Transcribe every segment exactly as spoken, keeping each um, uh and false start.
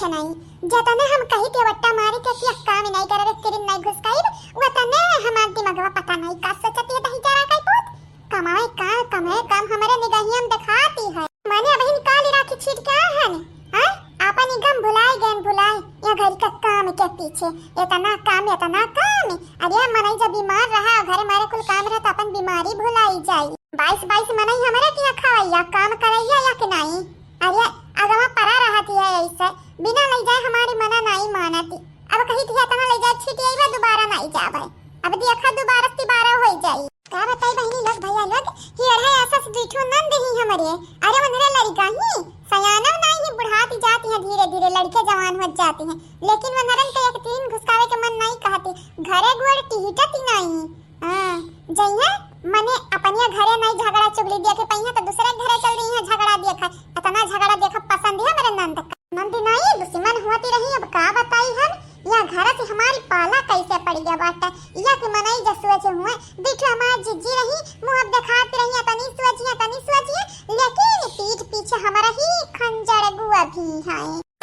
अच्छा नहीं, जतने हम कही थे वट्टा मारी के कि काम नहीं करे, किरिन नहीं घुसकाई, वतने हमार दिमागवा पता नहीं का सोचती है दही जरा का पूत। कमाए का, कमाए काम हमरे निगहिया में दिखाती है। माने अबहिन काली राखी छीट के आए हन, हाँ? आपन ई गम भुलाए गए, भुलाए। या घर का काम के पीछे इतना काम, इतना काम। अरे मनई जब बीमार रहा, घरे मारे कुल काम रहा, तो अपन बीमारी भुलाई जाई। बाईस बाईस मनई हमरे के यहाँ खवैया, काम करैया या कि नहीं? अरे अगवा परा रहत है ऐसे, बिना ले जाए हमारी मना नहीं मानती। अब कही थी इतना ले जाए छीट अइबे, दोबारा नहीं जाबे। अब देखा दोबारा तिबारा हो जाई। का बताई बहिनी लोग, भैया लोग, कि अढ़ाई आसा से दुई ठो नंद ही हमरे। अरे वनरे लड़का ही सयानव नहीं ही, बुढ़ाती जाती हैं धीरे धीरे, लड़के जवान हो जाती हैं, लेकिन वनरन के एक तीन घुसकावे के मन नहीं कहती, घरे गोड़ टिहटत ही नहीं। हाँ, जइहे मने अपनिया घरे नहीं झगड़ा चुगली देखे पइहे तो दूसरे घरे चल रही है झगड़ा देखे। इतना झगड़ा देखे पसंद है मेरे नंद का। नंद नहीं दुश्मन होती रही, अब का बताई हम, या घर से हमारी पाला कैसे पड़ गया बाटे। या कि मनई जो सोचे हुए, देखो हमार जिज्जी रही, मुँह अब दिखात रही, तनी सोचिए, तनी सोचिए, लेकिन पीठ पीछे हमारा ही खंजर गुआ भी है।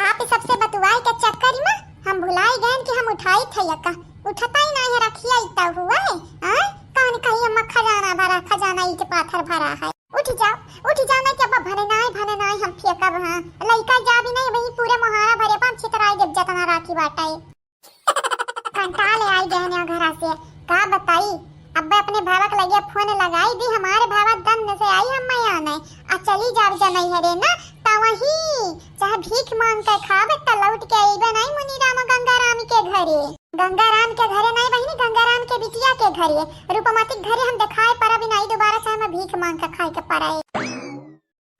आप सबसे बतुआई के चक्कर में हम भुलाई गए कि हम उठाई थे यका, उठता ही नहीं है, रखिया इतना हुआ है। हाँ? कौन कही हम खजाना भरा, खजाना ईट पाथर भरा है। उठ जाओ, उठ जाओ, नहीं कि अब भने नाई, भने नाई हम फेंकब, हाँ। लइका जा भी नहीं, वही पूरे मोहारा भरे पाम छितराई देब, जतना राखी बाटा है। कंटाल आई गहने घरा से, का बताई। अब अपने भावा के लगे फोन लगाई दी, हमारे भावा दन से आई हम मैं आने, आ चली जाब जनई हरे ना, ता वही चाहे भीख मांग के खाब, त लौट के अइबे नहीं मुनीराम गंगाराम के घरे। गंगाराम के घरे नहीं बहिनी, गंगाराम के बिटिया के घरे, रूपमती के घरे हम देखाए परब नहीं दोबारा, चाहे मैं भीख मांग के खाए के पड़े।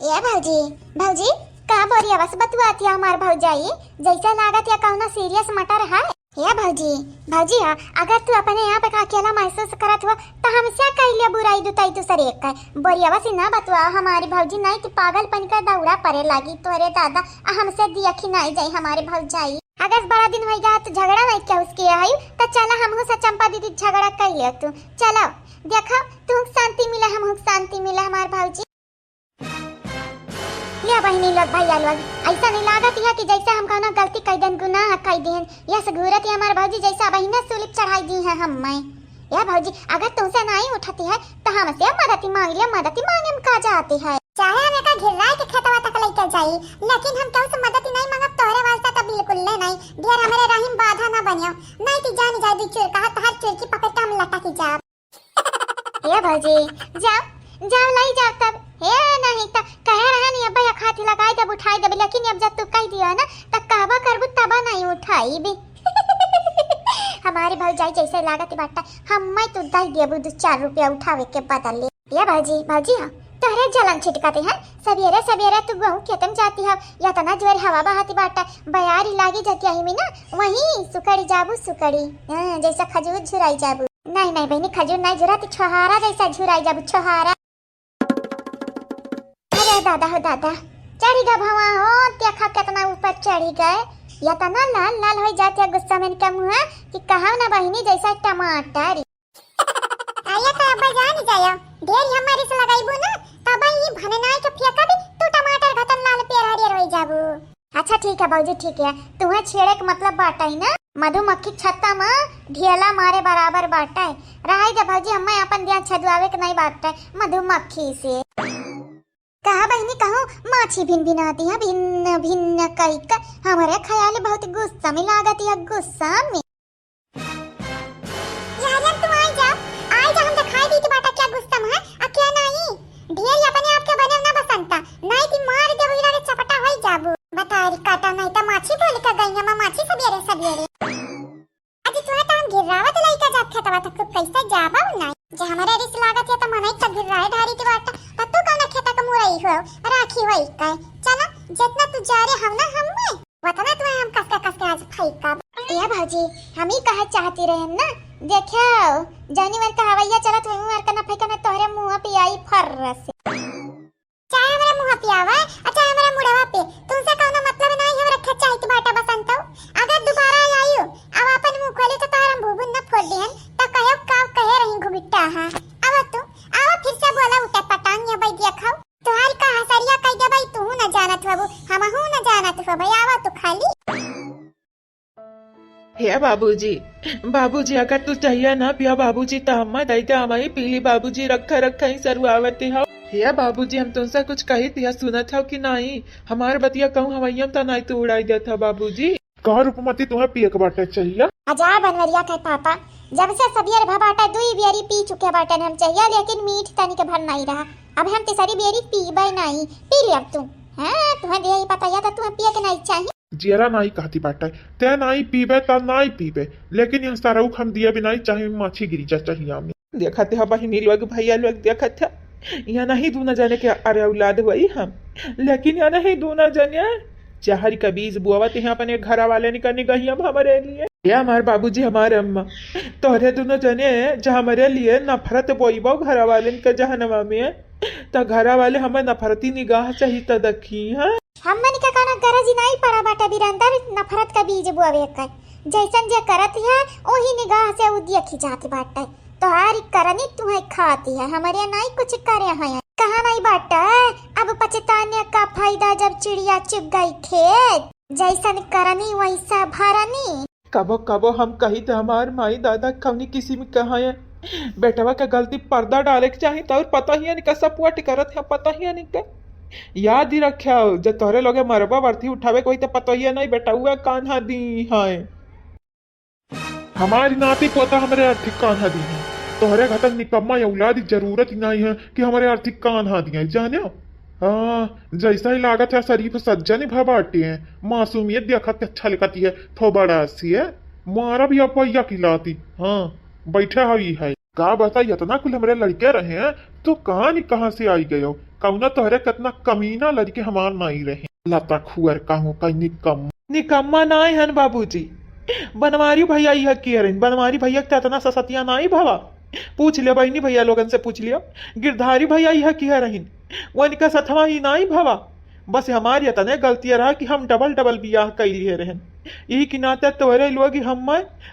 ए भौजी, भौजी, का बोरिया बस बतुआती है हमार भौजाई, जैसे लागत या कौनो सीरियस मटर है। ए भौजी, भौजी हा, अगर तू अपने आप का अकेला महसूस करत हो, तो हमसे कह लिया बुराई दुताई दूसरे एक का। बोरिया बस ना बतुआ हमारी भौजी, नहीं तो पागलपन का दौरा पड़े लागी तोरे दादा, आ हमसे दिया कि नहीं जाई हमारे भौजाई। अगर बड़ा दिन होई गया तो झगड़ा नहीं क्या उसके आई, तो चला हमहू से चंपा दीदी झगड़ा कर लियो तू। चलो, देखो, तू शांति मिला, हमहू शांति मिला हमार भौजी। ले बहिनी लोग, भैया लोग, ऐसा नहीं लागत है कि जैसे हम कौनो गलती कर देन, गुनाह कर देन। यस घूरत है हमार भौजी, जैसे बहिना सुलिप चढ़ाई दी है हम मैं। या भौजी, अगर तुमसे नहीं उठती है तो हमसे मदद मांग ले, मदद मांगे में का जाती है। चाहे हम एका घिर्राए के खेतवा तक लेके जाई, लेकिन हम केहू से मदद नहीं मांगब, तोहरे वास्ते तो बिल्कुल ले नहीं। ढेर हमरे राही में बाधा ना बनियो, नहीं तो जान जाए दी चुरका, तोहर चुरकी पकड़ के हम लटक जाब। ए भौजी, जाओ, जाओ, लाई जाओ तब। हे, नहीं त कहे रहे नहीं, अब एक हाथ लगाई देब, उठाई देब, लेकिन अब जब तू कह दिया ना, त कहबा करबू तबा नहीं उठाई भी। हमारी भौजाई जैसे लागत बाटा, हम मैं तू दे देबू दो चार रुपया उठावे के बदले। ए भौजी, भौजी हाँ, तोहरे जलन छिटकते हैं, सवेरे सवेरे तू गेहूं खेतम जाती है, या तना जोर हवा बहाती बाटा, बयारी लागी जाती है में ना, वहीं सुकड़ी जाबू सुकड़ी, हाँ, जैसा खजूर झुराई जाबू। नहीं, नहीं बहिनी, खजूर नहीं झुरा, तू छोहारा जैसा झुराई जाबू, छोहारा। अरे दादा हो दादा, चढ़ी गा भवा हो, देखा कितना ऊपर चढ़ी गए। इतना लाल लाल हो जात है गुस्सा में इनका मुँह कि कहा ना बहिनी जैसा टमाटर। अरे तो अब जान जायो, ढेर हमारी से लगाईबू ना, तब ये भने नाई के फेंका भी, तू टमाटर घतन लाल पेर हरियर हो जाबू। अच्छा ठीक है भौजी, ठीक है, तुम्हें छेड़े के मतलब बाटा ही ना, मधुमक्खी छत्ता में ढेला मारे बराबर बाटा है। रहाई दे भौजी, हमें अपन दिया छदुआवे के नहीं बाटा है मधुमक्खी से। कहा बहिनी, कहूँ माछी भिन भिनाती है, भिन्न भिन्न कई का, हमारे ख्याल बहुत गुस्सा में लागत है, गुस्सा में। यार, यार, तू आई जा, आई जा, हम दिखाई दी कि बाटा क्या गुस्सा में है, आ क्या नहीं। ढेर ही अपने आप के बने ना बसंता, नहीं ती मार देबू, इधर चपटा होई जाबू। बता रे काटा, नहीं तो माछी बोल के गई है, मैं माछी सवेरे सवेरे। अजी तू तो हम गिरावत लइका जात खेतवा तक, तू कैसे जाबा नहीं? जे हमारे रिस लागत है तो मनई का गिराए ढारी ती बाटा, तो तू कौन खेता का मुरई हो, राखी होई का? चला, जितना तू जा रे हम ना हम में। वतना तुम्हें हम कसके कसके आज फैंकब। ए भौजी, हम ही कहे चाहती रहे ना, देखो, जौनी वर का हवैया चलत, वही वर का ना फैंका, ना तोहरे मुंह पे आई फर्र से। चाहे हमरा मुंह पे आवे, आ चाहे हमरा मुड़वा पे, तुमसे कौनो मतलब नहीं हम रखे चाहित बाटा बसंतो। अगर दोबारा आयु, अब अपन मुंह खोले तो तोहर हम भूबुन न फोड़ दिहन, तो कहो का कहे रही घुबिट्टा, हाँ। अब तू, अब फिर से बोला उठे पटांग ये बैदिया खाओ। तोहार का हसरिया कह देबै, तू न जानत हबू, हमहू न जानत हबै, आवा तू खाली। ए बाबूजी, बाबूजी, अगर तू चाहिया ना पिया बाबूजी, त हम्मा दई दे, हमही पी ली बाबूजी, रखा रखा ही सरुआवत हौ। हे बाबूजी, हम तुमसे कुछ कही थिया, सुनत हौ कि नाई? हमार बतिया कहूँ हवैया में त नाई तू उड़ाई देत हौ बाबूजी। कहा रूपमती, तुम्हें पिए के बाटे चाहिया? अजा बनवरिया के पापा, जब से सबियर भा बाटे, दुई बियरी पी चुके बाटे हम चाहिया, लेकिन मीठ तनिक भर नाई रहा। अब हम तीसरी बियरी पीबे नाई, पी ले अब तू। हाँ, तुम्हें दे ही पता या त तुम्हें पिए के नाई चाहिए। जियरा नाई कहती बाटे, ते नाई पीबे त नाई पीबे, लेकिन यह सरऊ क हम दिए भी नाई, चाहे माछी गिरी जा चाहिया में। देखत ह बहिनी लोग, भैया लोग, देखत ह, यह नहीं दूना जने के अरे औलाद हुई हम, लेकिन यह नहीं दूना जने जहर का बीज बोवत हैं अपने घरा वाले निका निगहिया में हमरे लिए। ये हमार बाबूजी, हमार अम्मा, तोहरे दूनो जने जो हमरे लिए नफरत बोइबो घरा वाले निका जहनवा में, त घरा वाले हमें नफरती निगाह से ही त देखी, हाँ? हमन के कौनो गरज नाई पड़ा बाटे बिरंदर नफरत का बीज बोवे के। जैसन जे करत है, ओही निगाह से उ देखी जात बाटे। तोहारी करनी तुहे खाती है, हमरे नाई कुछ करे हैं। कहा नाई बाटे, अब पछताने का फायदा जब चिड़िया चुग गई खेत। जैसन करनी वैसा भरनी। कबो कबो हम कही त हमार माई दादा कौनी किस्म के हैं, बेटवा के गलती पर्दा डाले के चाही, त और पता ही नहीं का सपोर्ट करत है, पता ही नहीं का। याद ही रख्या, जब तोहरे लोगे मरबा बर्थी उठावे के होई त पता ही नहीं बेटवा कान्हा दी है। हमारी नाती पोता हमरे आर्थिक कान्हा दी है, तोहरे घटक निकम्मा या औलाद की जरूरत ही नहीं है कि हमरे आर्थिक कान्हा दिए, जाने हो? हाँ, जैसा ही लागत है शरीफ सज्जन ही भा बाटे हैं, मासूमियत देखत के अच्छा लगती है, थो बड़ा सी है, मारा भी अपैया की लाती। हाँ, बैठा है ई है। का बताई, इतना कुल हमरे लड़के रहे हैं, तो कहाँ नी कहाँ से आई गयो? कौना तोहरे कितना कमीना लड़के हमार नाई रहे। लता खुअर कहूँ का निकम्मा। निकम्मा नाई हन बाबूजी, बनवारी भैया यह किया रहिन, बनवारी भैया के इतना ससतिया नाई भवा। पूछ लिया बहिनी भैया लोगन से पूछ लिया, गिरधारी भैया यह किया रहिन, वो इनका सथवा ही नाई भवा। बस हमारी इतने गलतियाँ रहा कि हम डबल डबल बियाह कई लिए रहन। यही के नाते तोहरे लोग ही हम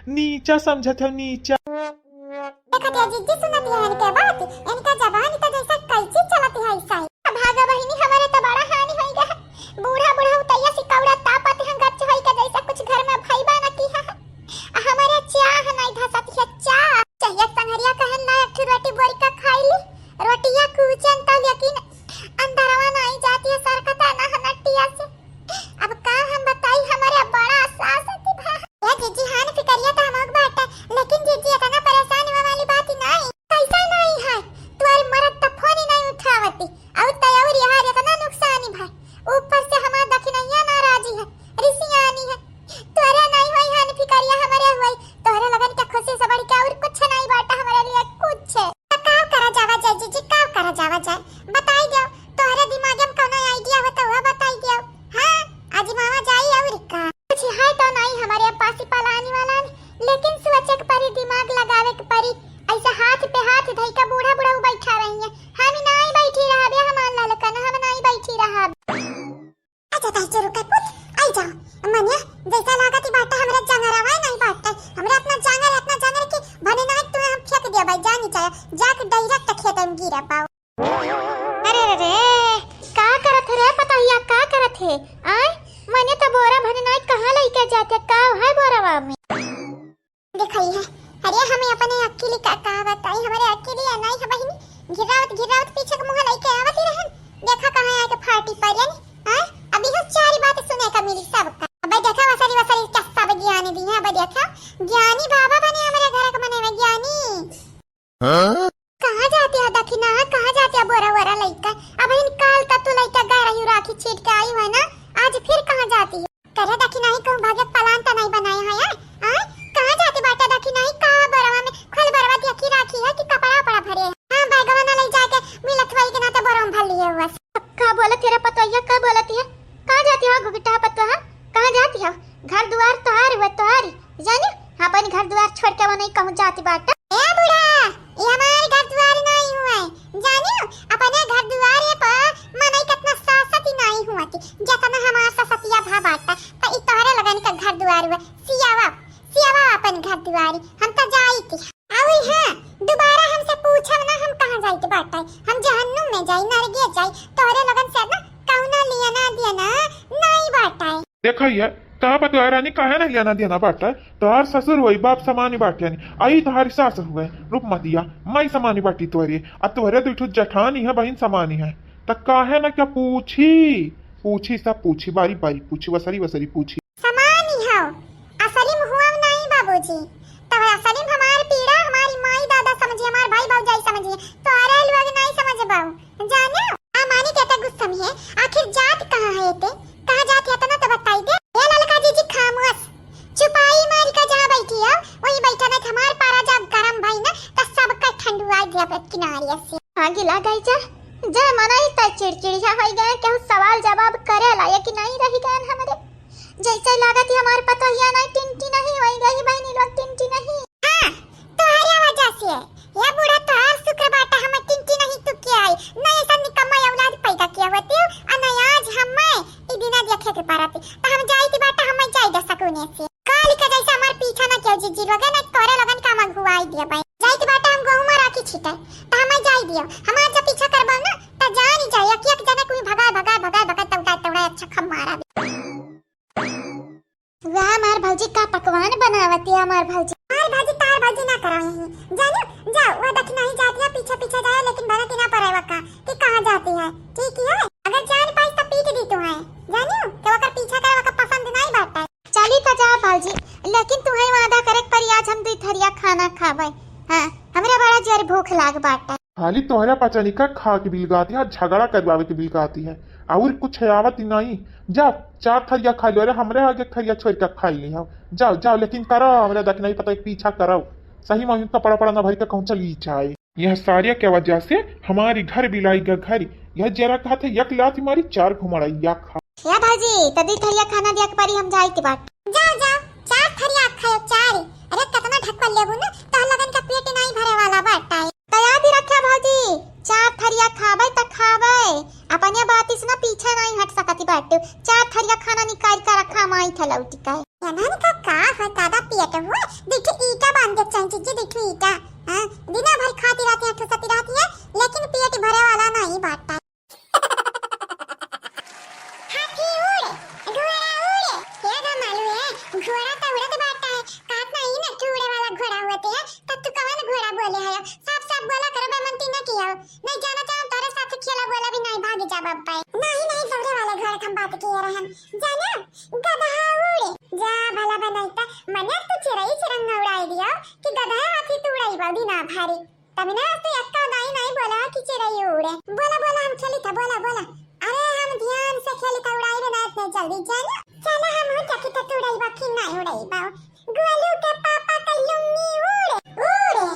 नीचा समझत हो, नीचा। देखत या जिज्जी, सुनत या इनके बात, इनका जबान त जैसा कैंची चलत है ऐसा ही। भागा बहिनी, हमारे त बड़ा हानि होई गया। बूढ़ा बूढ़ा उतैया सिकौड़ा तापत हैं गच होई के जैसा कुछ घर में भई बा न की है। आ हमारे चाह नहीं धसत है, चाह। चाहिए संगरिया कहन ना एक ठो रोटी बोरी का खाई ली। रोटिया कूचन त लेकिन अंदरवा नहीं जाती है, सरकता ना हनटिया से। अब का हम बताई, हमारे बड़ा सास थी भा। ए जीजी, हान फिकरिया त हमक बाटे, लेकिन जीजी इतना परेशान हुआ वाली बात ही नहीं। कैसा नहीं है? तुम्हारी मरद त फोन ही नहीं उठावती। और तयौर यार इतना नुकसान ही भाई। ऊपर से हमार दखिनैया नाराजी है, रिसियानी है। तोरे नहीं होई हान फिकरिया, हमारे हुई। तोहरे लगन के खुशी से बढ़ के और कुछ नहीं बाटे हमारे लिए, कुछ। त का करा जावा जाए जीजी, का करा जावा जाए? बताई दो, तोहरे दिमाग में कौनो आइडिया हो तो वह बताई दो। हाँ, आजमावा जाई और का। कुछ है तो नहीं हमारे पास ही पलानी वाला ने, लेकिन सोचे के परी, दिमाग लगावे के परी। ऐसे हाथ पे हाथ धई के बूढ़ा बूढ़ा बैठा रही है। हम नहीं बैठी रहबे हमार ललकन, हम नहीं बैठी रहब। अच्छा ताई चोरू के पूत, आई जाओ। मनिया, जैसा लागत ही बाटा हमरा जंगरवा नहीं बाटा। हमरा अपना जंगर, अपना जंगर के भने ना तुम्हें हम फेंक दिया भाई, जानी चाहे, जाके डायरेक्ट खेत में गिरा पाओ। अरे रे रे, का करत है रे पतोहिया, का करत है? आय, मने तो बोरा भने ना कहाँ लेके जाते, का है बोरावा में? देखई है, अरे हमें अपने अकेली का, का बताई, हमारे अकेली या नहीं है बहिनी, गिरावत गिरावत पीछे के मुँह लेके आवत ही रहन, देखा कहाँ आके फाटी पड़ियन। हाँ, अभी हम चारी बात सुने का मिली सबका। अब देखा वसरी वसरी चस्सा बगियाने दी है, अब देखा ज्ञानी बाबा बने हमारे घर के मने में ज्ञानी। हाँ? कहाँ जाती है दखिना, कहाँ जाती है बोरा वोरा लइका? अब इन काल तक तू लइका गा रही राखी छीट के आई है ना, आज फिर कहाँ जाती है? करे दखिना ही कहूँ भागे पलान त नहीं बनाए है यार। हाँ? कहाँ जाती बाटा दखिना ही, कहाँ बरवा में खोल बरवा देखी राखी है कि कपड़ा उपड़ा भरे है? हाँ, बैगवा ना ले जाके मिलत हुआ के ना तो बरवा में भर लिए हुआ। का बोलत है रे पतोहिया, का बोलत है? कहाँ जाती हो घुघटा पतोहा? कहाँ जाती हो? घर दुआर तोहार हुआ, तोहारी। जाने, अपन घर दुआर छोड़ के मनई कहूँ जाती बाटा। ए बूढ़ा, ये हमार घर दुआर नहीं हुआ है। जाने, अपने घर दुआर ये पर मनई कितना सासत ही नहीं हुआ थी, जितना हमार ससतिया भा बाटा। तो ई तोहरे लगन का घर दुआर हुआ। सियावा, सियावा अपन घर दुआरी, हम तो जाई थी। अउर हाँ, दोबारा हमसे पूछब ना हम कहाँ जाइत बाटे, हम जहन्नुम में जाई, नरगे जाई, तोहरे लोगन से ना कौनो लेना देना नाई बाटे। देखा ये, तब तोहरा रानी काहे नहीं लेना देना बाटे? तोहार ससुर होई, बाप समानी बाटे यानी, आई तोहारी सास हुए, रूपमतिया, माई समानी बाटी तोहरे, आ तोहरे दुई ठो जठानी है, बहिन समानी है, त काहे ना क्या पूछी? पूछी, सब पूछी, बारी बारी पूछी, वसरी वसरी पूछी। समानी हो, असली में हुआ नहीं बाबूजी, तब असली में हमार पीड़ा हमारी माई दादा समझी, हमार भाई भौजाई समझी, तोहरे लोग नहीं समझ बाऊ। जाने, आ मानी के एते गुस्सा में है, आखिर जात कहाँ है एते? कहाँ जात है, इतना तो बताई दे। ए ललका जीजी, खामोश, चुपाई मारी का जहाँ बैठी हो, वही बैठा, नहीं तो हमार पारा जब गरम भई ना, तो सबका ठंडुआई दिया बे किनारे से। हाँ, गिला गई जा, जय मनई त चिड़चिड़िया होई गए, केहू सवाल जवाब करे लायक नहीं रही गए हमरे। जैसे लागत है हमार पतोहिया नहीं टिंटी नहीं होई गई, बहनी लोग टिंटी नहीं। हाँ, तोहरे वजह से। या बूढ़ा तोहार शुक्र बाटा, हम टिंटी नहीं तू के आई। नहीं ऐसा निकम्मा औलाद पैदा किया होती हो, आ नहीं आज हमें ई दिना देखे के पारत। तो हम जाइत बाटा, हमें जाई दे सकुने से। काली का जैसे हमार पीछा ना किया जीजी लोगे, ना तोरे लोगन का हम अगुवाई दिया भाई। जाइत बाटा हम गहुमा राखी छिटे, तो हमें जाई दियो। हमार जब पीछा करबो ना, तो जानी जाए, एक एक जने कोई भगाए, भगाए, भगाए, भगाए, तौड़ा, तौड़ा, अच्छा खम मारा। वाह, हमार भौजी का पकवान बनावत है हमार भौजी। हमार भौजी, तार भौजी ना करवा ही। जानियो, जाओ, वो दखिना ही जाती है, पीछे पीछे जाए, लेकिन भनक ना पड़े वका कि कहाँ जाती है। ठीक है, अगर जान पाई तो पीट दी तू है। जानियो, तो वकर पीछा करे, वकर पसंद नहीं बाटे। चली तो जा भौजी, लेकिन तुम्हें वादा करे के परी, आज हम दुई थरिया खाना खाबे। हाँ, हमरा बड़ा जोर भूख लाग बाटे। खाली तोहरा पचनिका खा के बिलगाती है, झगड़ा करवावे के बिलगाती है, और कुछ आवत ही नहीं। जाओ, चार थरिया खा लो, अरे हमरे आगे थरिया छोड़ के खाई ली हो। जाओ, जाओ, लेकिन करो, हमरा देख नहीं पता, पीछा करो। सही में कपड़ा पड़ा ना भरी का कहूँ चली जाए। यह सारिया के वजह से हमारी घर बिलाई का घर, यह जरा कहा था, एक लात मारी, चार घुमड़ैया खा। या भौजी, त दुई थरिया खाना दिया के परी, हम जाइत बाट। जाओ, जाओ, चार थरिया खायो, चार। अरे, कितना ढकल लेबू ना, तोहर लगन का पेट नहीं भरे वाला बाटे। तो याद ही रखा भौजी, चार थरिया खाबे त खाबे, अपने बात से ना पीछे नहीं हट सकती बाटू। चार थरिया खाना निकाल कर रखा, माई था लौटी का। एनहन का का हो दादा, पेट हुए, देखी ईटा बांध दे, चाची जी, देखी ईटा। हाँ, दिना भर खाती रहती है, ठुसती रहती है, लेकिन पेट भरे वाला नहीं बाटा। हाथी उड़े, घोड़ा उड़े, हे घमालू है, घोड़ा तो उड़त बाटा है, कहत नहीं ना कि उड़े वाला घोड़ा होते है, तब तू कवन घोड़ा बोले है? साफ साफ बोला करो, बेमंती ना किया हो, नहीं जाना चाहो तोरे साथ खेला बोला भी नहीं, भाग जा बब्बा। नहीं, नहीं, दौड़े वाला घोड़ा हम बात किए रहन, जाना, गधा उड़े, जा भला बनाई ता, मने तू चिरई चिरंगा उड़ाई दिया कि गधा हाथी तू उड़ाई बा दिना भारी। तभी ना तू एक्का दाई नहीं बोला कि चिरई उड़े। बोला, बोला, हम खेली था, बोला, बोला। अरे, हम ध्यान से खेली था, उड़ाई बनात नहीं जल्दी, जाना। चला, हम हो जाके तो तू उड़ाई बा कि नहीं उड़ाई बा। गोलू के पापा का लुंगी उड़े, उड़े।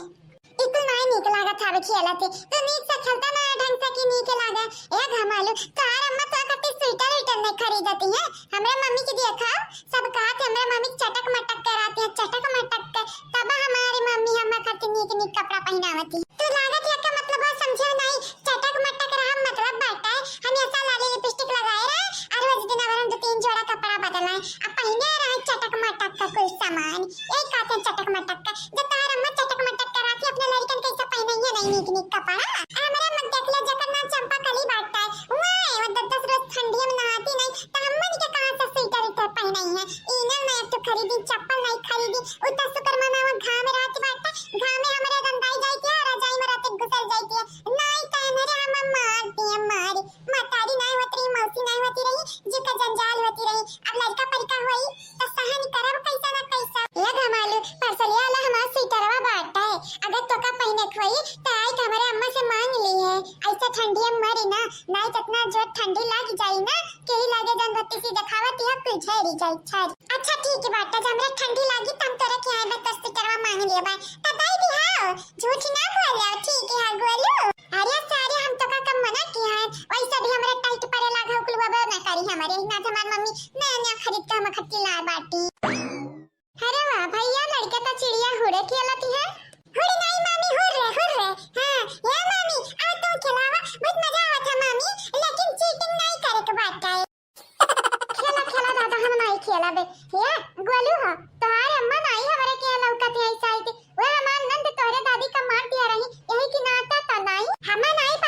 ई कुल नहीं नीक लागत हवे खेलत। तू नीक से खेलता ना ढंग से कि नीक लागे। ए घमालू, तोहार अम्मा तो खातिर स्वेटर उइटर नहीं खरीदती है। हमरे मम्मी के देखा, सब कहत है, हमरे मम्मी चटक मटक कराती है, चटक मटक के। तब हमारी मम्मी हमें खातिर नीक नीक कपड़ा पहनावती। तू लागत है का मतलब समझे नहीं, चटक मटक रहा मतलब बाटे, हमेशा लाली लिपस्टिक लगाए रहे, और रोज दिन भर हम दो तीन जोड़ा कपड़ा बदलाए, अब पहने रहे चटक मटक का कुल सामान। यही कहते हैं चटक मटक का। जब तोहार अम्मा चटक मटक कराती, अपने लड़कन कैसे पहने ये नहीं नीक नीक कपड़ा। हमरे मत देख ले, जकर नाम चंपा कली बाटे, वह वो दस दस रोज ठंडी में नहाती नहीं, तो हमन के कहाँ से स्वेटर उटर पहनाई है? इनर नहीं तो खरीदी, चप्पल नहीं खरीदी, उतर सुकर मनावा घाम रात बाटे, घाम में हमरे रंधाई जाती है, रजाई में रात घुसल जाती है, नहीं तो इनरे हम मार दिए मारी। मतारी नाई होत रही, मौसी नाई होती रही, जेकर जंजाल होती रही। अब लड़का परिका होई, त सहन करब कैसा ना कैसा। ए घमालू, परसलिया वाला हमार स्वेटरवा बाटे, अगर तोका पहिने के होई, त आई के हमरे अम्मा से मांग ली है। ऐसा ठंडिया में मरी ना, नाई त इतना जोर ठंडी लाग जाई ना, केही लागे जन बत्ती सी देखावत यह कुल झेरी जाई, झेरी। अच्छा ठीक है बाटे, जब हमरे ठंडी लागी, त हम तोरे के आए बस स्वेटरवा मांग लिए बाय। त दाई दी हाओ, झूठ ना बोल जाओ, ठीक है हाँ गोलू। अरे सारे, हम तो का कम मना किया है, वैसे भी हमरे टाइट परे लाग हो कुल वो ना करी हमरे, ना हमार मम्मी नया नया खरीद के हम खट्टी ला बाटी। अरे वाह भैया, लड़के तो चिड़िया हुड़े खेलती है। हुड़ी नहीं मामी, हुर्रे, हुर्रे। हाँ, या मामी, आ तू खिलावा, बहुत मजा आवत है मामी, लेकिन चीटिंग नहीं करे के बात है। खेला, खेला दादा, हम नाई खेला बे। हे गोलू हो, तोहार अम्मा नाई हमरे के लौकत है ऐसा आई थी। वो हमार नंद तोहरे दादी का मार दिया रही, यही की नाता ता नाई। हमें नाई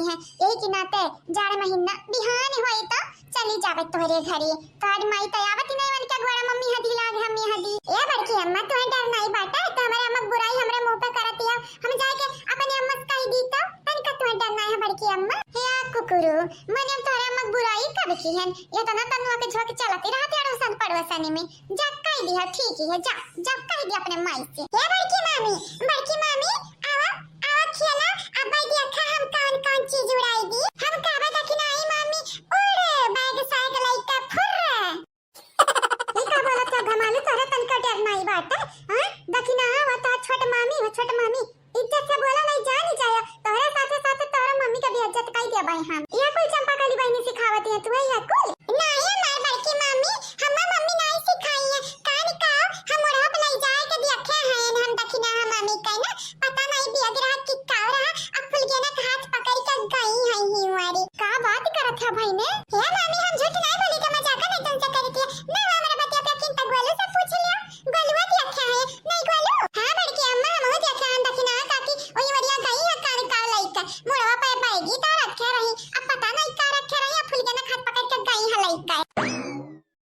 है, यही के नाते जाड़ महीना बिहान होई तो चली जावे तोहरे घरे। तोहरी माई तो आवत ही नहीं, उनके गोड़ा मम्मी हदी लाग हम हदी। ए बड़की अम्मा, तुम्हें डर नहीं बाटे, तो हमारे अम्मा बुराई हमरे मुंह पे करती है, हम जाके अपने अम्मा से कह दी तो तनिका तुम्हें डर नहीं है बड़की अम्मा। हे आ कुकुरू, मने हम तोहरे अम्मा बुराई कब की है? ये तो ना तनुआ के झोंक चलती रहती अड़ोसन पड़ोसनी में। जा कह दी है, ठीक ही है, जा, जा कह दी अपने माई से। हे बड़की मामी, बड़की मामी, आवा, आवा खेला, अब भाई देखा हम कौन कौन चीज उड़ाई दी। हम कहबे दखिनाई मामी, उड़, बैग सैग लइका फुर्र। ई का बोलत है घमालू, तोहरे तनिका डर नाई बाटे, हाँ? दखिना, हाँ, वो तो छोट मामी, वो छोट मामी। इज्जत से बोला नहीं, जान ही जाया। तोहरे साथे साथे तोहरा मम्मी के भी इज्जत कई देबै हम। यह कुल चंपा कली बहनी सिखावती है तुहे, यह कुल? नहीं, हमार बड़की मामी, हमार मम्मी नहीं सिखाई है। कान काव, हम ओढ़ब नहीं जाए के देखे हैं, हम दखिना हम मम्मी के ना, पता नहीं बियग रहा कि काव रहा, अब फुलगेना के हाथ पकड़ के गई है ही वारी। का बात करत है भाई ने? हे मामी, हम झूठ नहीं बोली के मजाक नहीं तुमसे करी थी। ना हमरा बतिया पे किंता गोलू से पूछ लिया। गोलुआ देखे है, नहीं गोलू? हाँ बड़की अम्मा, हम देखे हैं दखिना काकी, वही वरिया गई है कान काव लइका। मुड़वा पे बैगी तो रखे रही, अब पता नहीं का रखे रही, अब फुलगेना के हाथ पकड़ के गई है लइका।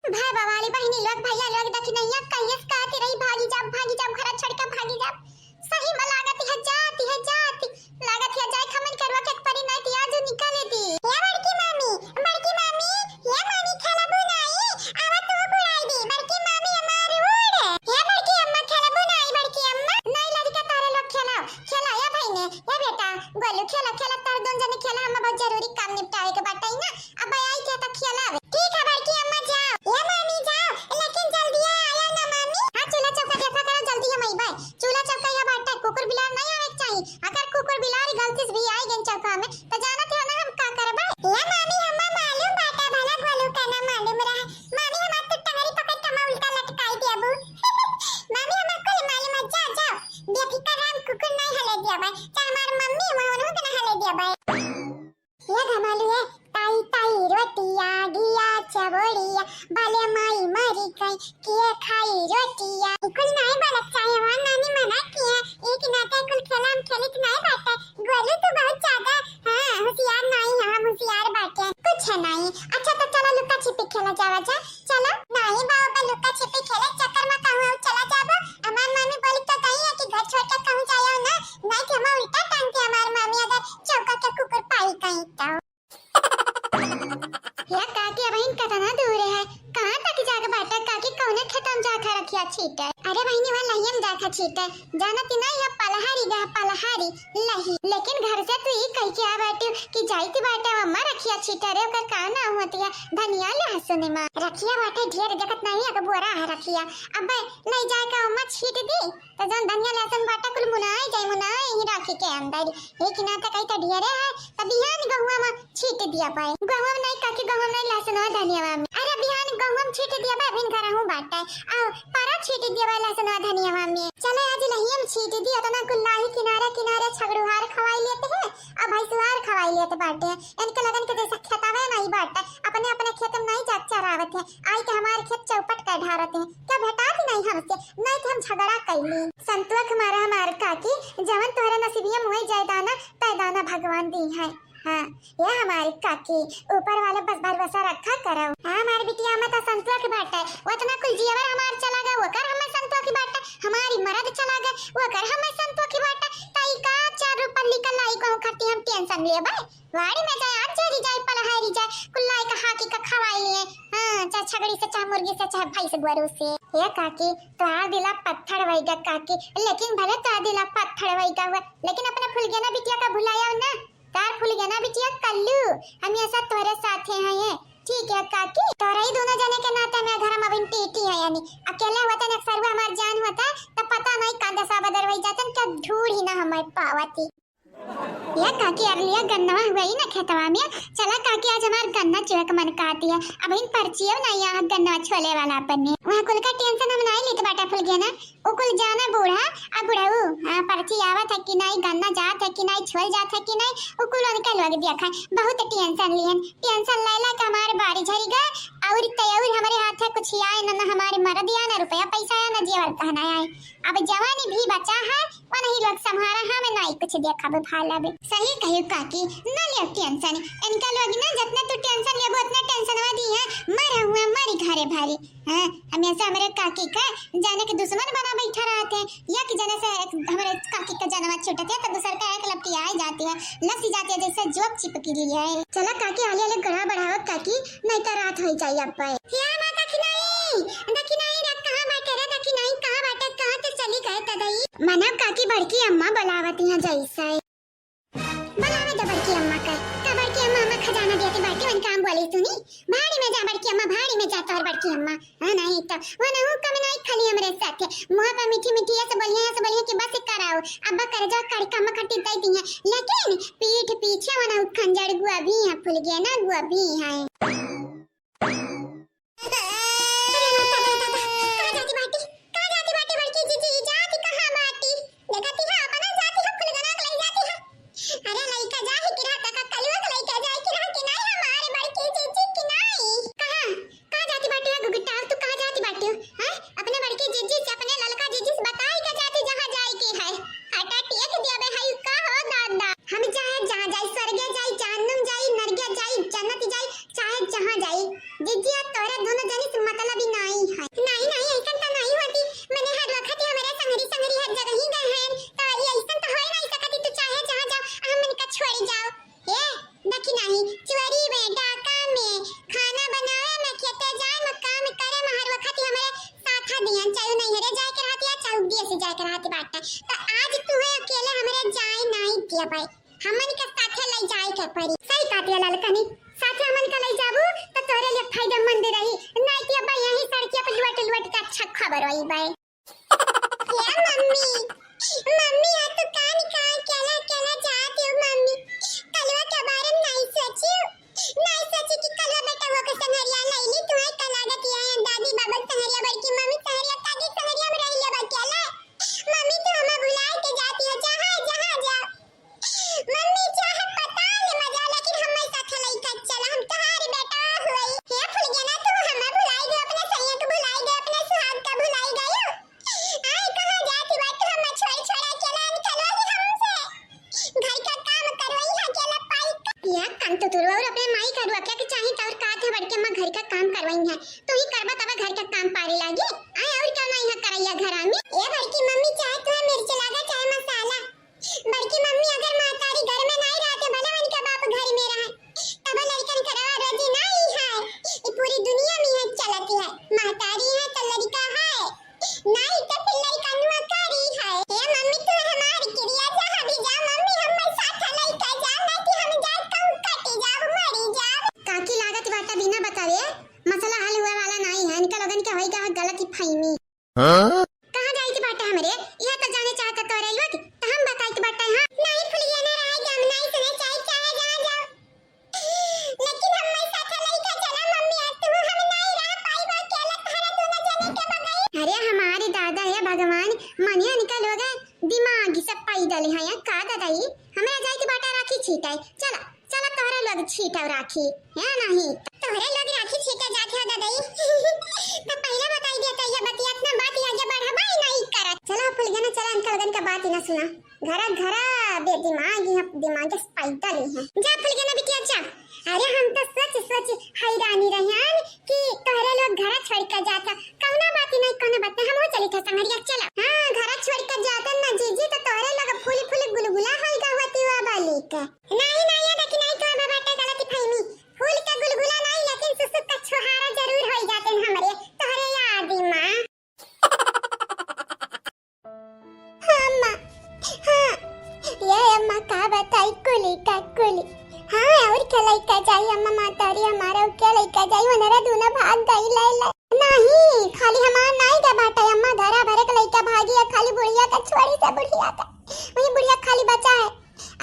भाई बवाली बहिनी लोग, भैया लोग, दखिनैया कहियस कहती रही, "भागी जाब, भागी जाब, घर छोड़ के भागी जाब।" सही में लागत है जाती है, जाती लागत है जाए खमन करवा के परी नहीं तो आज निकाले दी। हे बड़की मामी, बड़की मामी, हे मामी खेलबू नहीं, आवा तू बुलाई दी, बड़की मामी हमार उड़। हे बड़की अम्मा खेलबू नहीं, बड़की अम्मा। नहीं लड़का तारे लोग खेलाओ, खेला या भाई ने, या बेटा, गोलू खेला, खेला तार दोन जने खेला, हम बहुत जरूरी काम निपटावे के बाटे ना। अब आई के तो खेलावे। ठीक है बड़की अम्मा जाओ। ए मामी जाओ, लेकिन जल्दी आया ना मामी। हाँ चूल्हा चौका देखा करो, जल्दी हम अइबे। चूल्हा चौका या बाटे, कुकुर बिलार नहीं आवे के चाही। अगर कुकुर बिलार गलती से भी आई गन चौका में तो जानत हो ना हम का करबे। ए मामी हम्मा मालूम बाटे, भला गोलू का ना मालूम रहा। मामी हमार तो टंगरी पकड़ के हम्मा उल्टा लटकाई देबू। मामी हम्मा कुल मालूम है, जा जाओ। बेफिकर हम कुकुर नहीं हले देबे, चाहे हमार मम्मी हुआ उन्हों के ना हले देबे। ये घमालू है, ताई ताई रोटिया, घिया चबोड़िया, बाले माई मरी गई, किए खाई रोटिया। कुल नाई बालक चाहे हमार नानी मना किए, एक नाते कुल खेला हम खेलित नाई बाटे। गोलू तू बहुत ज्यादा, हाँ, होशियार नाई है, हम होशियार बाटे। कुछ है नाई। अच्छा तो चलो लुका छिपी खेला जावा जा, चलो। नाई बाबा लुका छिपी खेले चक्कर में कहूँ चला जाबो। हमार मामी बोली तो गई है कि घर छोड़ के कहूँ जाओ ना, नहीं तो हम उल्टा टांग के हमार मामी अगर चौका के कुकुर पाई गई तो। या काकी, अबहिन कतना दूर है, कहाँ तक जाके बाटे काकी, कौने खेतम जाके रखिया छीटे? अरे बहिनी, वहाँ लहियम जाके छीटे, जानती नहीं है पलहारी गा पलहारी लही। लेकिन घर से तू ई कह के आ बैठी कि जाइत बाटे अम्मा रखिया छीटे रे, ओकर का नाम होती है, धनिया लहसुन मा रखिया बाटे ढेर, देखत नहीं है बोरा है रखिया, अब ले जाके अम्मा छीट दी। तो जौन धनिया लहसुन बाटे कुल मुनाई जाई, मुनाई ही राखी के अंदर। एक ना तो कहीं तो ढेरे है, तो बिहान गहुआ में छीट दिया पाए। गहुआ में नहीं काकी, गहुआ में नहीं लहसुन और धनिया में। अरे बिहान गहुआ में छीट दिया पाए, अभिन घर हूँ बाटे। आओ, पारा छीट दिया पाए लहसुन और धनिया में। चलो आज लहियम छीट दिया, तो ना कुल लाही किनारे किनारे छगड़ुहार खवाई लेते हैं, अब भैंसुहार खवाई लेते बाटे। इनके लगन के जैसा खेतावे नहीं बाटे, अपने अपने खेत में नहीं जात चरावत है, आई के हमारे खेत चौपट कर ढारत है। क्या भेटात नहीं हमसे, नहीं तो हम झगड़ा कैली। संतोख मारा हमार काकी, जवन तोहरे नसीबिया में होई जाए दाना, तय दाना भगवान दी है। हाँ, ये हमारी काकी, ऊपर वाले बस भरोसा रखा करो। हाँ, हमारी बिटिया में तो संतोख बाटे, उतना कुल जीवर हमार चला गए, ओकर हमें संतोख बाटे, हमारी मरद चला गए, ओकर हमें संतोख बाटे, तई का चार रुपये निकल आई कहूँ खाती हम टेंशन लेबे। वाड़ी में जाए, आज चोरी जाए, पलहारी जाए, कुल्लाई का हाकी का खवाई लिए। हाँ, चाहे छगड़ी से, चाहे मुर्गी से, चाहे भैंस गोरू से। ये काकी, तोहार दिला पत्थर वही गा काकी, लेकिन भले तोहार दिला पत्थर वही गा हुआ, लेकिन अपने फुलगेना बिटिया का भुलाया ना। तार फुलगेना बिटिया कल्लू, हमेशा तोहरे साथे हैं ये। ठीक है काकी, तोहरे ही दोनों जने के नाते हमें घर में अभी टीटी है, यानी अकेले होते न सरवा हमार जान होता, तो पता नहीं कांदा साबदर वही जातन, क्या ढूढ़ ही ना हमें पावती। या काकी, अरलिया गन्नवा हुआ ही ना खेतवा में। चला काकी, आज हमार गन्ना चुरक मन कहती है। अब इन पर्चियो नहीं यहाँ गन्नवा छोले वाला अपन में। वहाँ कुल का टेंशन हम नहीं लेते बाटा फुलगेना। उ कुल जाना बूढ़ा, आ बुढ़ऊ, हाँ, पर्ची आवत है कि नहीं, गन्ना जात है कि नहीं, छोल जात है कि नहीं, उ कुल उनका लोग देखा है। बहुत टेंशन लिहन। टेंशन ले ला के हमार बारी झरी गए, और तैयार हमारे हाथ है कुछ आए ना, ना हमारे मरद आए, ना रुपया पैसा आए, ना जेवर गहना आए। अब जवानी भी बचा है, वनही लोग संभारा, हमें नाई कुछ देखब भाला बे। सही कही काकी, ना ले टेंशन, इनका लोग ना जितना तू टेंशन लेबो उतना टेंशन वा दी है, मर हुआ मरी घरे भरी। हाँ, हमेशा हमरे काकी का जाने के दुश्मन बना बैठा रहते हैं, या कि जने से एक हमरे काकी का जनवा छूटत है तो दूसर का एक लपटी आ जाती है, लसी जाती है जैसे जोक चिपकी ली है। चला काकी, हाली हाली गड़ा बढ़ाओ काकी, नहीं तो रात हो जाई अब। हे माँ दखिनाई, दखिनाई रे, कहाँ बाटे रे दखिनाई, कहाँ बाटे, कहाँ ते चली गए तदई? मानव काकी बड़की अम्मा बुलावत यहाँ जैसे। बुलावे दे बड़की अम्मा का, का बड़की अम्मा हमें खजाना देती बाटी, वन काम बोली सुनी, भाड़ी में जा बड़की अम्मा, भाड़ी में जा तोहर बड़की अम्मा। हाँ, नहीं तो वो ना हुक्का में नहीं खाली हमरे साथ है, मुँह पे मीठी मीठी ऐसे बोलिए, ऐसे बोलिए कि बस कराओ, अब कर जा कर कम खट्टी दे दी है, लेकिन पीठ पीछे वो ना खंजर गुआ भी है, फूल गया ना गुआ भी है। अरे दादा, दादा, कहाँ जाती बाटी? कहाँ जाती बाटी बड़की जीजी? जाती कहाँ बाटी? देखती है अपना जाती है फुलगना के लई जाती है। अरे लइका जा ही किरा तक कलुआ के लइका जाए कि रहा कि नहीं हमारे बड़की जीजी कि नहीं? कहाँ? कहाँ जाती बाटी है गुगुटार? तू कहाँ जाती बाटी हो? हैं? अपने बड़की जीजी से, अपने ललका जीजी से बताई के जाती जहाँ जाए के है। हटा टिया के दिया बे हई का हो दादा। हम जाए जहाँ जाए, स्वर्गे जाए, जहन्नुम जाए, नरगे जाए, जन्नत जाए, चाहे जहाँ जाई, जिज्जिया तोहरा दोनों जनी से मतलब ही नाई है। नाई, नाई, ऐसन त नाई होती। मने हर वक्त ही हमारे संगरी, संगरी हर जगह ही गए हैं, तो ये ऐसन त होए नहीं सकती, तू चाहे जहाँ जाओ, हम मन का छोड़ी जाओ। ए, देखी नहीं, चोरी में, डाका में, खाना बनावे में, खेते जाए में, काम करे में, हर वक्त ही हमारे साथ दिया, चाहे नैहरे जाए के रहती है, चाहे उद्देश्य जाए के रहती बाटे। तो आज तुम्हें अकेले हमारे जाए नहीं दिया भाई। हमन के साथे लई जाए के पड़ी। सही कहत है ललकनी, साथे हमन के लई जाबू त तोरे लिए फायदेमंद रही, नाई कि अब यही सड़किया पे लुट लुट के अच्छा खबर होई बे। ए मम्मी, मम्मी, आ तू कान का केला केला जात हो मम्मी? कलवा के बारे में नहीं सोची, नहीं सोची कि कलवा बेटा वो के संगरिया लई ली, तुम्हें का लागत है दादी बाबा संगरिया, बड़की मम्मी संगरिया, दादी संगरिया में रही लेबा केला। मम्मी तू हमें भुला के जाती हो, जहाँ जहाँ जा। मम्मी चाहे पता ले मजा, लेकिन हमें साथ लइका चला, हम तोहारी बेटा होई। हे फुलगेना, तू हमें भुलाई गयो, अपने सैया के भुलाई गयो, अपने सुहाग का भुलाई गयो। आए कहाँ जाती बात, तू हमें छोड़ छोड़ा अकेला निकलवाई हमसे। घर का काम करवाई है अकेला पाई का। या कान तो तुरवा और अपने माई का रुआ क्या कि चाही तौर का थे बड़के माँ घर का काम करवाई है। तू ही करबा तब घर का काम पारे लागे। आए और क्या नहीं है करैया घरा में। ए बड़की मम्मी चाहे तुम्हें मिर्च लागा चाहे मसाला, बड़की मम्मी अगर महतारी घर में नाई रहते, भले उनके बाप घर में रहे, तब लड़कन करवा रोजी नाई है। ये पूरी दुनिया में है चलती है, महतारी है तो लड़का है, नाई तो फिर लड़का नुआ कारी है। ए मम्मी तू हमारी क्रिया जहाँ भी जा मम्मी हमारे साथ लड़का जा, नहीं कि हम जाए कहूँ कटी जाओ मरी जाओ। काकी लागत बाटा बिना बतावे मसला हल हुए वाला नाई है, इनका लोगन के होई गवा गलत फहमी। हाँ? कहाँ जाइत बाटे हमरे? यह तो जाने चाहत तोरे लोग, तो हम बताइत बाटे, हाँ? नहीं फुलिया ना रहे, हम नहीं सुने चाहे, चाहे जहाँ जाओ। लेकिन हम मैं साथ लइका चला मम्मी, आज तू हम नहीं रह पाई, वो अकेला तहरा दोनों जने के बगैर। अरे हमारे दादा हे भगवान, मनिया निकल हो गए, दिमाग सब पैदल है, का दादा ई? हमरा जाइत बाटे राखी छीटे, चला। चला तोहरे लोग छीटव राखी, है नहीं? तोहरे लोग राखी छीटे जात हो ददई। तो पहले बताई देते ये बतिया, इतना बात ही आगे बढ़ाबा ही नहीं करत। चला फुलगेना, चला इनका लोगन का बात ही ना सुना। घरा घरा बेदिमाग ही, दिमाग के पैदल ही है। जा फुलगेना बिटिया जा। अरे हम तो सच सच हैरानी रहन कि तोहरे लोग घरा छोड़ के जाता। कौना बात ही नहीं, कौना बात नहीं, हम चली थे संगरिया चला। हाँ घरा छोड़ के जाता ना जीजी तो तोहरे लोग फूली फूली गुलगुला होई गवती हुआ बाली के। नाहीं, नाहीं, ये देखी, नाहीं, तोहरे बाटे गलत फहमी। फूल के गुलगुला नाहीं, लेकिन सुसुक का छोहारा जरूर होई जाते हैं हमरे, तोहरे याद में। हाँ, अम्मा, हाँ, ये अम्मा का बताई, कुली का कुली। हाँ, और क्या लइका जाई अम्मा, मातारी हमारा, और क्या लइका जाई, वनरा दूना भाग गई ले ले। नाहीं, खाली हमार नाहीं के बाटे अम्मा, घरा भरे के लइका भागी है, खाली बुढ़िया का छोड़ी से बुढ़िया का। वही बुढ़िया खाली बचा है।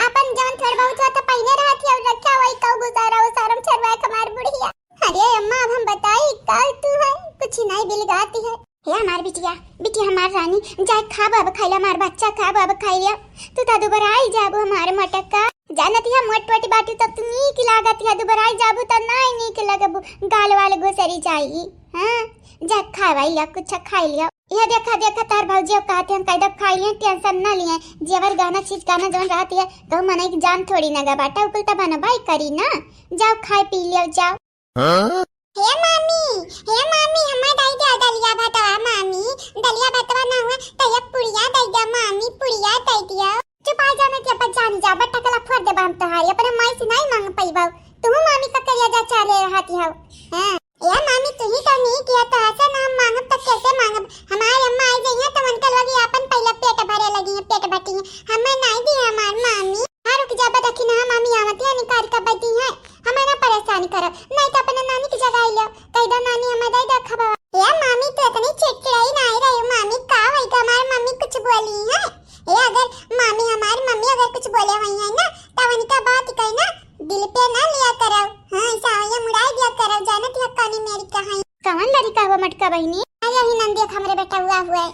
आपन जवन थोड़ बहुत हुआ तो पहिने रहत है और रखा वही कऊ गुजारा उसारम छरवा के हमार बुढ़िया। अरे अम्मा, अब हम बताई, काल तू है, कुछ नहीं बिलगाती है। हे हमार बिटिया, बिटिया हमार रानी, जाए खाब अब खाइला, हमार बच्चा खाब अब खाइला। तू तो दुबराई जाबू हमार मटका। जानत है मोट मोटी बाटी तब तू नीक लागत है, दुबराई जाबू तब नाई नीक लगबू, गाल वाल गोसरी जाई। हाँ, जा खावाई लिया, कुछ खाई लिया। यह देखा, देखा, तार भौजी अब कहते हैं, कह दो खाई लिए, tension ना लिए, जेवर गहना चीज गहना जौन रहती है, कहूँ मनई की जान थोड़ी ना गा बाटा, उ कुल तो बनबाई करी ना। जाओ खाए पी लियो, जाओ। हाँ? हे मामी, हे मामी, हमें दे दिया दलिया भतवा मामी, दलिया भतवा ना हुआ तो ये पुड़िया दे दिया मामी, पुड़िया दे दिया। चुप आ जाने के अपन जान जा, बट्टा कला फोड़ देबा हम तोहारी, अपने माई से नहीं मांग पइबा। तू मामी का करिया जा चाले रहती हो। हाँ। ए मामी, तू ही तो नहीं किया, तो ऐसे ना हम मांगब तो कैसे मांगब? हमारी अम्मा आई गई है तो उनके लोग ही अपन पहले पेट भरे लगी है, पेट भटी है। हमें नहीं दी हमार मामी। हाँ, रुक जा, बदखी ना मामी आवत है, निकाल कर बैठी है। हमें ना परेशान करो, नहीं तो अपने नानी की जगह आई लो। कह दो नानी हमें दे दो खबर। ए मामी, तू इतनी चिड़चिड़ाई नहीं रही मामी, का होई हमार मम्मी कुछ बोली है? ए अगर मामी, हमारी मम्मी अगर कुछ बोले हुई है ना, तब उनका बात कही ना, दिल पे ना लिया करो। हाँ, ऐसा ये मुड़ाई दिया करो, जानत है कौनी मेरी कहानी। कौन लड़का हुआ मटका बहिनी? अरे ही नंदिया हमरे बेटा हुआ हुआ है।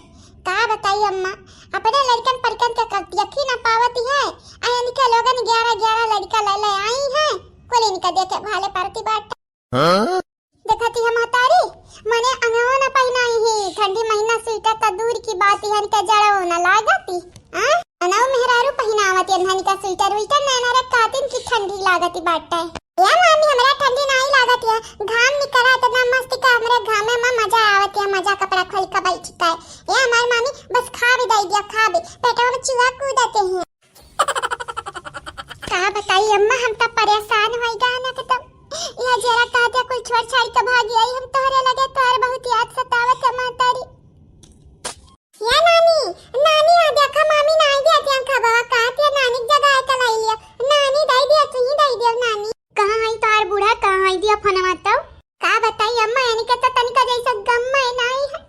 का बताई अम्मा, अपने लड़कन परिकन के कल देखी ना पावती है। आ इनके लोगन ग्यारह ग्यारह लड़का ले ले आई है, कुल इनका देखे भाले परती बाट। हाँ? देखती है महतारी, मने अंगवा न पहिनाई ही, ठंडी महीना स्वेटर त दूर की बात, इहन के जड़ो न लागती। आ? अनऊ मेहरारू पहिनावत है, इहन का स्वेटर उइटर नैना रे कातिन की ठंडी लागती बाटे। या मामी, हमरा ठंडी नाही लागत है, घाम निकला इतना मस्त का हमरे घामे में मजा आवत है, मजा कपड़ा खोल के बैठ के। या हमार मामी, बस खा भी दे दिया, खा भी, पेटवा में चूहा कूदते हैं। का बताई अम्मा, हम त परेशान होई गए ना एकदम। यह जरा कहते कुल छोड़ छाड़ के भाग आई, हम तोहरे लगे, तोहरे बहुत याद सतावत है महतारी। या नानी, नानी आ देखा, मामी नाई दिया ध्यान खबवा, कहत है नानी के जगह के लाई लिया। नानी दे दिया, तू ही दे दिया नानी। कहाँ है तोहार बूढ़ा, कहाँ है दिया फोनवा तो? का बताई अम्मा, इनके तो तनिका जैसा गम में नाई है।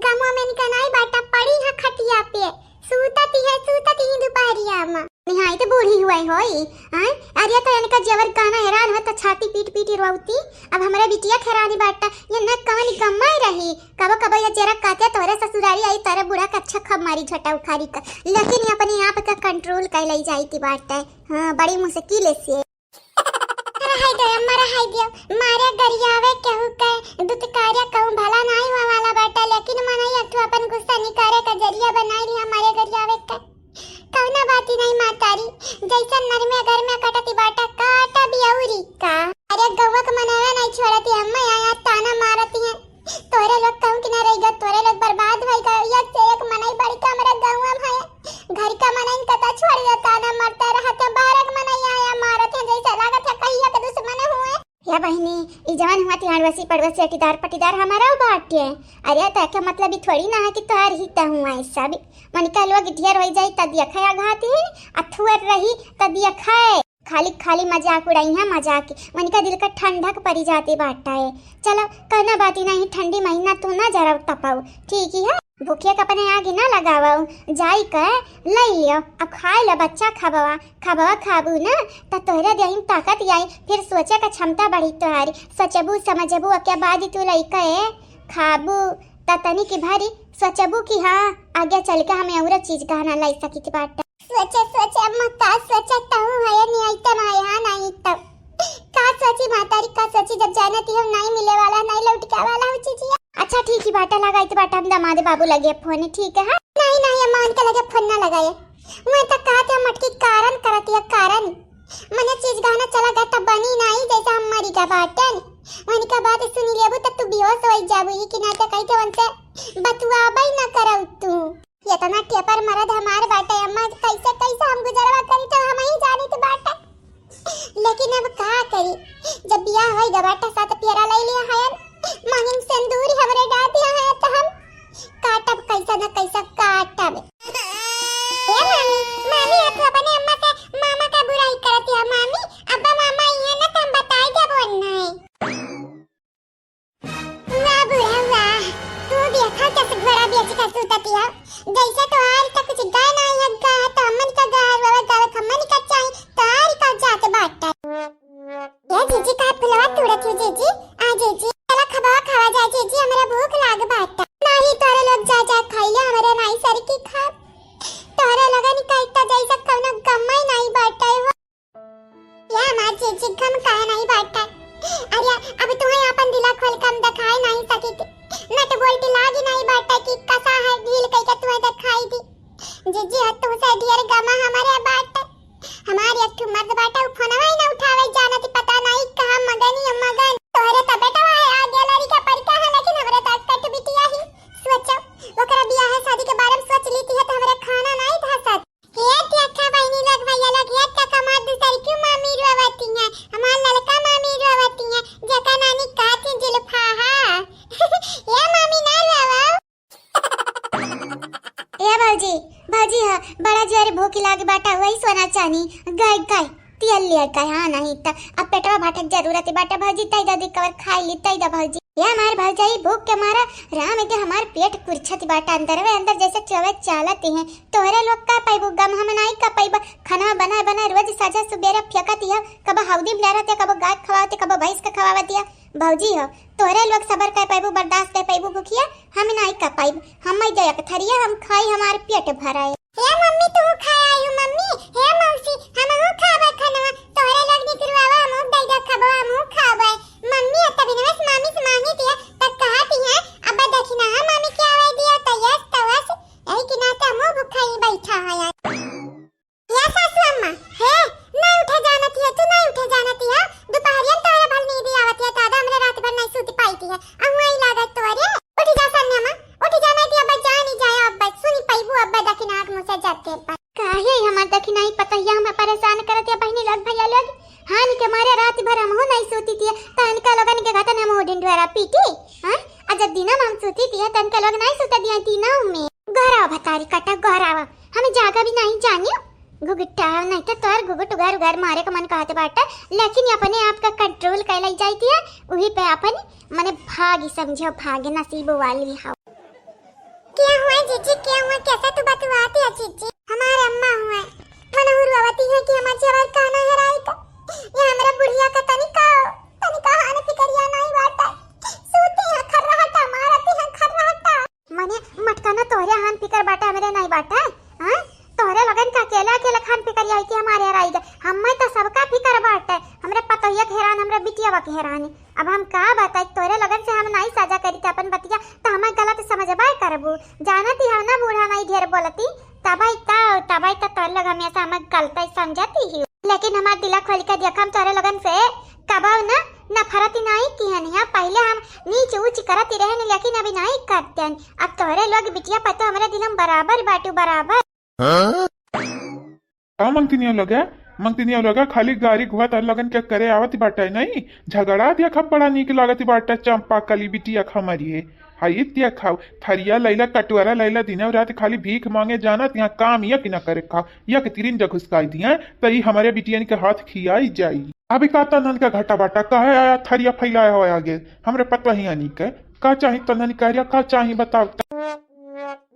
गमवा में इनका नाई बाटा, पड़ी है खटिया पे, सूतती है, सूतती ही दोपहरिया में। निहाई तो बूढ़ी हुई होई, आय? अरे तो इनका जेवर गहना हेरान हो तो छाती पीट पीट रोवती। अब हमरा बिटिया खेरानी बाटा, ये न कवन गम्मा रही। कबो कबो ये जेरा कहते तोरे ससुरारी आई, तोरे बूढ़ा के अच्छा खब मारी झोटा उखारी का, लेकिन ये अपने आप का control कर ले जाई थी बाटे। हाँ, बड़ी मुश्किल से। रहाई दे अम्मा, रहाई दियो। मारे गरियावे केहू के दुतकारे कहूँ भला नाई हुआ वाला बाटे, लेकिन मनई अथु अपन गुस्सा निकारे का जरिया बनाई लिया मारे गरियावे के। कौनो बात ही नहीं महतारी, जैसन नरमे घर में कटती बाटा, काटा भी औरी का। अरे गौवा के मनवे नहीं छोड़ती अम्मा, यहाँ ताना मारती हैं। तोरे लोग कहूँ कि ना रह गया, तोरे लोग बर्बाद हो गए। एक से एक मनई बढ़ के हमरे गौवा में है। घर का मनई कता छोड़ देता ना, मरते रहते, बाहर के मनई आया मारत है, जैसे लागत है कहिया के दुश्मन हुए। या बहिनी, ई जवन हुआ ती अड़वसी पड़वसी अटीदार पटीदार हमारा उ बाटे। अरे त एके मतलब ई थोड़ी ना है कि तोहार ही त हुआ है सब। मनिका लोग ढेर हो जाई त दिया खाया घात ही, आ थुअर रही त दिया खाए। खाली खाली मजाक उड़ाई है, मजाक। मनिका दिल का ठंडक पड़ी जाती बाटा है। चलो, कौनो बात ही नहीं, ठंडी महीना तू ना जरा तपाऊ, ठीक ही है। भूखिया के अपने आगे ना लगावो, जाई के लई लियो, अब खाए लो बच्चा, खबवा, खबवा खाबू ना, त तोहरे देही में ताकत आई, फिर सोचे का क्षमता बढ़ी तोहारी, सोचबू समझबू, ओके बाद तू लइके खाबू, त तनी की भारी सोचबू कि हाँ, आगे चल के हमें और चीज गहना लाई सकी बाटे। सोचे, सोचे, अम्मा का सोचे, तहूँ है नहीं, आई तम है, हाँ, नहीं तम। का सोची महतारी, का सोची, जब जानती हम नहीं मिले वाला, नहीं लौट के वाला हो चीजिया। अच्छा ठीक ही बाटा, लगाई तो बाटा हम दामाद बाबू लगे फोन, ठीक है? नहीं, नहीं अम्मा, उनके लगे फोन ना लगाए। मैं तो कहा थे मटकी कारण करती है, कारण। मने चीज गहना चला गया तब बनी नहीं, जैसे हम मरी गया बाटन। उनका बात सुनी लेबू तब तू बेहोश हो जाबू, ये कि ना तो कही थे उनसे बतुआबे ना करऊ तू। इतना टेपर मरद हमार बाटे अम्मा, कैसे, कैसे हम गुजरवा करी तो हम ही जानित बाटे। लेकिन अब का करी, जब बियाह होई गवा त सात पियरा लई लिया हयन, मांगिन सिंदूर हमरे डाल दिया है, तो हम काटब कैसा न कैसा काटब। ए मामी, मामी, आप अपने अम्मा के, मामा का बुराई करती है मामी। अब्बा मामा ये ना तो हम बताई देबो नहीं। वाह बुढ़ा वाह, तू देखा कैसे घोड़ा बेच के सूतती है। जैसे तोहार तो कुछ गाय ना है, गाय तो हमन का गाय, बाबा गाय हमन का चाही, तोहार का जात बाटे। ए जीजी, का फुलवा तोड़त हो जीजी? आ जीजी, चला खबवा खावा जा जीजी, हमरा भूख लाग बाटे। नाही, तोरे लोग जा जा खाइले, हमरे नाही सर की खा। तोरे लगन का इतना जैसा कौनो गम्मा ही नाही बाटे हो। या हमार जीजी, गम काहे नहीं बाटे? अरे, अब तुम्हें अपन दिला खोल के हम दिखाए नहीं सकित। नट बोल्ट लागी नाहीं बाटे कि कसा है ढील कइके तुहे देखाई दी। जीजी, हद तुहसे ढेर गमा हमरे बाटे। हमार एक ठो मर्द बाटे, उ फोनवा ही ना उठावे, जानत पता नाहीं कहाँ मगन ही मगन। तोहरे त बेटवा है, आ गया लड़िका पर का है, लेकिन हमरे त कट बिटिया ही। सोचो, ओकरा बियाह शादी के बारे में सोच लीती है तो हमरे खाना नाहीं धसत। हे देखा बहिनी लोग, भैया लोग, हे देखा हमार दूसर की मामी रोवती है, हमार ललका मामी रोवती है, जेका नानी काची जुल्फा है। हे मामी ना रोवो। ए भौजी, भौजी ह, बड़ा जोरे भूख लागे बाटा, वही सोना चानी, गाय गाय, तियल लिया गाय, हाँ नहीं त अब पेटवा भाटे के जरूरत बाटा भौजी, तई दा दी कवर खाई ली, तई दा भौजी। ए हमार भौजाई भूख के मारा राम के हमार पेट कुरछत बाटा, अंदर वे अंदर जैसे चवे चालत हैं। तोहरे लोग का पैबू गम हम नाई का पैबा, खाना बनाए बनाए रोज साझा सुबेरे फेंकत हिया, कब हौदी में डारत हिया, कब गाय खवावत हिया, कब भैंस के खवावत हिया। भौजी हो, तोहरे लोग सबर कर पैबू, बर्दाश्त कर पैबू भूखिया, हम नाई का पाइब। हम मैं जाए थरिया, हम खाई, हमार पेट भराए। हे मम्मी, तू खाए आयु मम्मी, हे मौसी, हम हूँ खाबे खानवा। तोहरे लोग निकरवावा, हम हूँ दे दो खबवा, हम हूँ खाबे। मम्मी, अब तभी नवस मामी से मांगी दिया, तब कहा थी है, अब देखी ना, हाँ, मामी क्या आवे दिया, तो यस, तो वस, यही के नाते हम हूँ भूखा ही बैठा है यार। या सासू अम्मा, हे, नहीं उठे जानत हिया, तू नहीं उठे जानत हिया। दुपहरिया में तोहरे भल नींद आवत हिया, दादा हमरे रात भर नहीं सूत पाई थी है। अहुआ ही लागत तोहरे। उठ जा सन्या माँ, उठ जा, नहीं थी अब जान ही जाए, अब सुनी पैबू, अब दखिना आँख मुँह से जब के पर। काहे हमार दखिना ही पता हिया, हमें परेशान करत हिया बहिनी लोग, भैया लोग। हानि के मारे रात भर हम हो नहीं सूती थी, तो इनका लोगन के घटन हम हो ढिंढोरा पीटी, हाँ? आ जब दिना में हम सूती थी, तो इनका लोग नहीं सूते दिया दिना में। गहरावा भतारी कटा, गहरावा। हमें जागा भी नहीं जानियो। घुघुटा, नहीं तो तोर घुघुट उगार उगार मारे का मन कहत बाटे, लेकिन ये अपने आप का control कर लई जाती है, वही पे अपन मने भागी समझो, भागे नसीब वाली हो। क्या हुआ जीजी, क्या हुआ, कैसा तू बतुआती है जीजी? हमारे अम्मा हुआ, मन हुरवावती है कि हमारे जेवर काना हेराई का, ये हमारे बुढ़िया का तनिका, तनिका हानि फिकरिया नहीं बाटे, सूती है खर्राटा, मारती है खर्राटा। मने मटकाना तोहरे हान फिकर बाटे, हमरे नाई बाटे, हाँ? तोहरे लोगन का अकेले अकेले खान फिकर आई कि हमारे हराई गए। हमें तो सबका फिकर बाटे, हमरे पतोहिया के हेरान, हमरे बिटियावा के हेरान। अब हम का बताई, तोहरे लोगन से हम नाई साझा करी थे अपन बतिया, तो हमें गलत समझबा करबू। जानती हम ना बूढ़ा नाई ढेर बोलती, तबाई तो, तबाई तो तोहरे लोग हमेशा हमें गलत ही समझती ही। लेकिन हमार दिला खोल के देख, हम तोहरे लोगन से कबो ना नफरत नाई किहन है। पहले हम नीच ऊंच करत रहन, लेकिन अभी नाई करते हैं। अब तोहरे लोग बिटिया पतो हमरे दिल में बराबर बाटू, बराबर। हाँ? का मंगतिनिया लगे? मंगतिनिया लगे खाली गारी घुआ तोहरे लोगन के करे आवत बाटे नहीं? झगड़ा देखा बड़ा नीक लागत बाटे चंपा कली बिटिया हमारी है। हाय देखा, थरिया लैला, कटोरा लैला, दिनों रात खाली भीख मांगे जानत, यहाँ काम यक न करे खाओ, यक तिरिंजा घुसकाई दिया, त ई हमरे बिटियन के हाथ खियाई जाई। अभी का तन्हन का घटा बाटा, काहे आया थरिया फैलाया हो आगे? हमरे पतोहियानी के का चाही तन्हन कहरिया, का चाही बताओ त?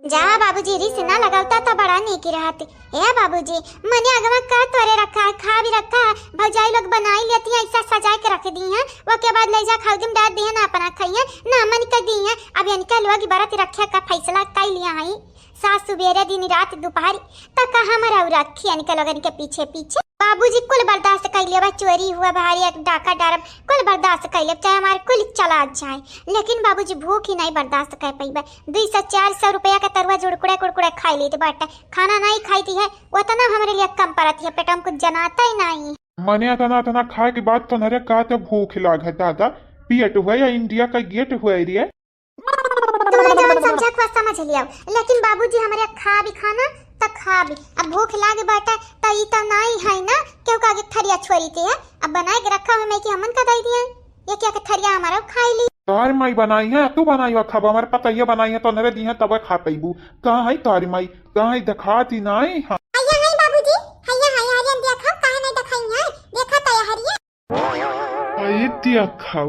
जा बाबूजी, रिस ना लगावता त बड़ा नीक रहत। ए बाबूजी, मने अगवा का तोरे रखा है, खा भी रखा है, भौजाई लोग बनाई लेती हैं, ऐसा सजा के रख दी हैं, ओके बाद ले जा खाऊ दिन डाल दिए ना अपना खाइए, ना मन कर दी हैं। अब इनके लोग बरत रखे का फैसला कर लिया है, सास सुबेरे दिन रात दोपहर तक का हम रहू रखी इनके लोगन के पीछे पीछे। बाबूजी कुल बर्दाश्त कर लिया बा, चोरी हुआ, भारी एक डाका डारब, कुल बर्दाश्त कर लिया, चाहे हमारे कुल चला जाए, लेकिन बाबूजी भूख ही नहीं बर्दाश्त कर पाई बा। दुई सौ चार सौ रुपया का तरुआ जुड़कुड़े कुड़कुड़े खाई लेत बाटे, खाना नहीं खाई थी है, उतना हमरे लिए कम परत है, पेट में कुछ जनाता ही नहीं। मने अतना अतना खाए के बाद तोहरे का त भूख लाग है दादा, पेट हुआ या इंडिया का गेट हुआ रे? तू जवन समझा को समझ लिया, लेकिन बाबूजी हमरे खा भी खाना त खा भी, अब भूख लागे बाटे त ई त नहीं है ना, क्यों का आगे थरिया छोरी के है, अब बनाए के रखा हुआ मैं कि हमन का दे दिए। ये क्या के थरिया हमारा खाई ली। तार माई बनाई है, तू बनाई है, खाबा हमारे पता ये बनाई है, तो नरे दी है, तब खा पैबू। कहाँ है तार माई? कहाँ है? दिखाती नहीं है। हैया है बाबूजी, हैया है, हरियन देखा, काहे नहीं दिखाई है? देखा तो ये हरिया। आई देखा,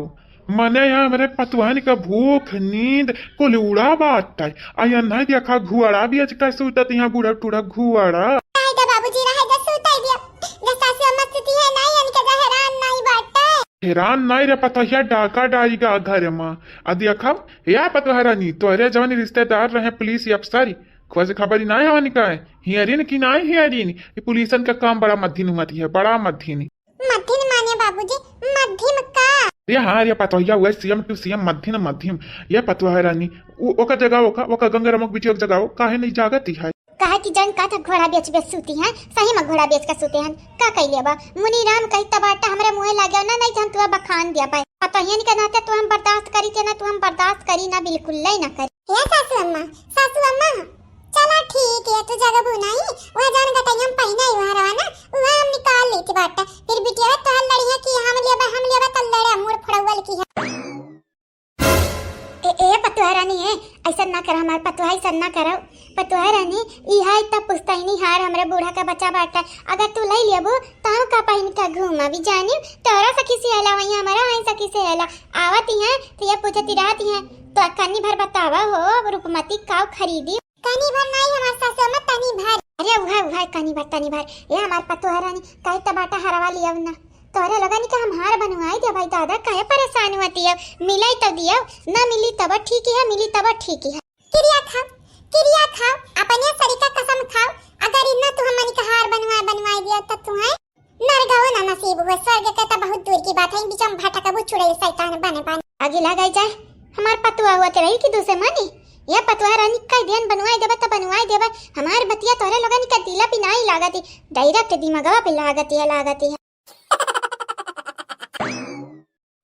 मने यहाँ हमरे पतवान का भूख, नींद, कुल उड़ा बात है। आ यहाँ नहीं देखा, घुआड़ा भी आज का सूतत यहाँ, बूढ़ा टूढ़ा घुआड़ा। रहे दे बाबूजी, रहे दे, सूते दिया। जैसा से मस्ती है, नहीं, इनके जहरान नहीं बाटे। हेरान नाई रे पतोहिया, डाका डारी गा घर मा। आ देखा, या पतोहरानी, तोहरे जवन रिश्तेदार रहे पुलिस अफसर, खोज खबरी नाई हवन का है? हियरिन की नाई हियरिन? ये पुलिसन का काम बड़ा मद्धिन हुआ है, बड़ा मद्धिन। मद्धिन माने बाबूजी, मद्धिम का? ये हाँ, ये पतोहिया हुआ है, C M to C M, मध्यम, मध्यम। ये पतोह रानी, उ-, ओकर जगह ओका, ओका गंगाराम के बिटिया के जगह, काहे नहीं जागती है? काहे कि जन का था घोड़ा बेच बेच सूती है, सही में घोड़ा बेच के सूते हैं। का कइले बा? मुनि राम कही तब आटा हमरे मुँहे लागे ना, नहीं तो हम तुआ बखान दिया पाए। पतोहियन के नाते तू हम बर्दाश्त करी थे ना, तू हम बर्दाश्त करी ना, बिल्कुल ले ना करी। हे सासू अम्मा, सासू अम्मा, चला ठीक है, तू जगबू नहीं, वह जान गटैया में पहिना ही वहाँ रहा ना, वह हम निकाल लेती बाटा। फिर बिटिया तोहर लड़िया कि हम लेबे, हम लेबे, तो लड़े मुड़ फड़ौल की है। ए, ए, पतुआ रानी, ए, ऐसा ना कर हमार पतुआ, ऐसा ना करो। पतुआ रानी, इहा इतना पुस्तैनी हार हमरे बूढ़ा का बचा बाटा, अगर तू ले लेबू, तो हम का पहिन के घूमा भी जानी, तोरा सखी से हला, वहीं हमारा वहीं सखी से हला। आवत ही है, तो ये पूछती रहती है, तो कनी भर बतावा हो, रूपमती काव खरीदी। कनी भर नाई हमार सासू अम्मा, तनी भर। अरे उहे, उहे, कनी भर, तनी भर। ए हमार पतोह रानी, काहे त बाटा हरवा लियाव ना। तोहरे लोगन के हम हार बनवाई दे भाई दादा, काहे परेशान होती है? मिलाई तो दियो, ना मिली तब ठीक है, मिली तब ठीक है। किरिया खाओ, किरिया खाओ, अपने सरीका कसम खाओ, अगर इतना तू हमनी के हार बनवा, बनवाई दिया तो तू है नरगवा ना नसीब हुए, स्वर्ग के तो बहुत दूर की बात है, बीच में भटकबू चुड़ैल शैतान बने बने। आगे लगाई जाए, हमार पतुआ हुआ ते रही कि दूसरे मानी, या पतुआ रानी का ध्यान बनवाए देबे तो बनवाए देबे, हमार बतिया तोहरे लोगन के दिला पे नाई लागती, direct दिमागवा पे लागती है, लागती है।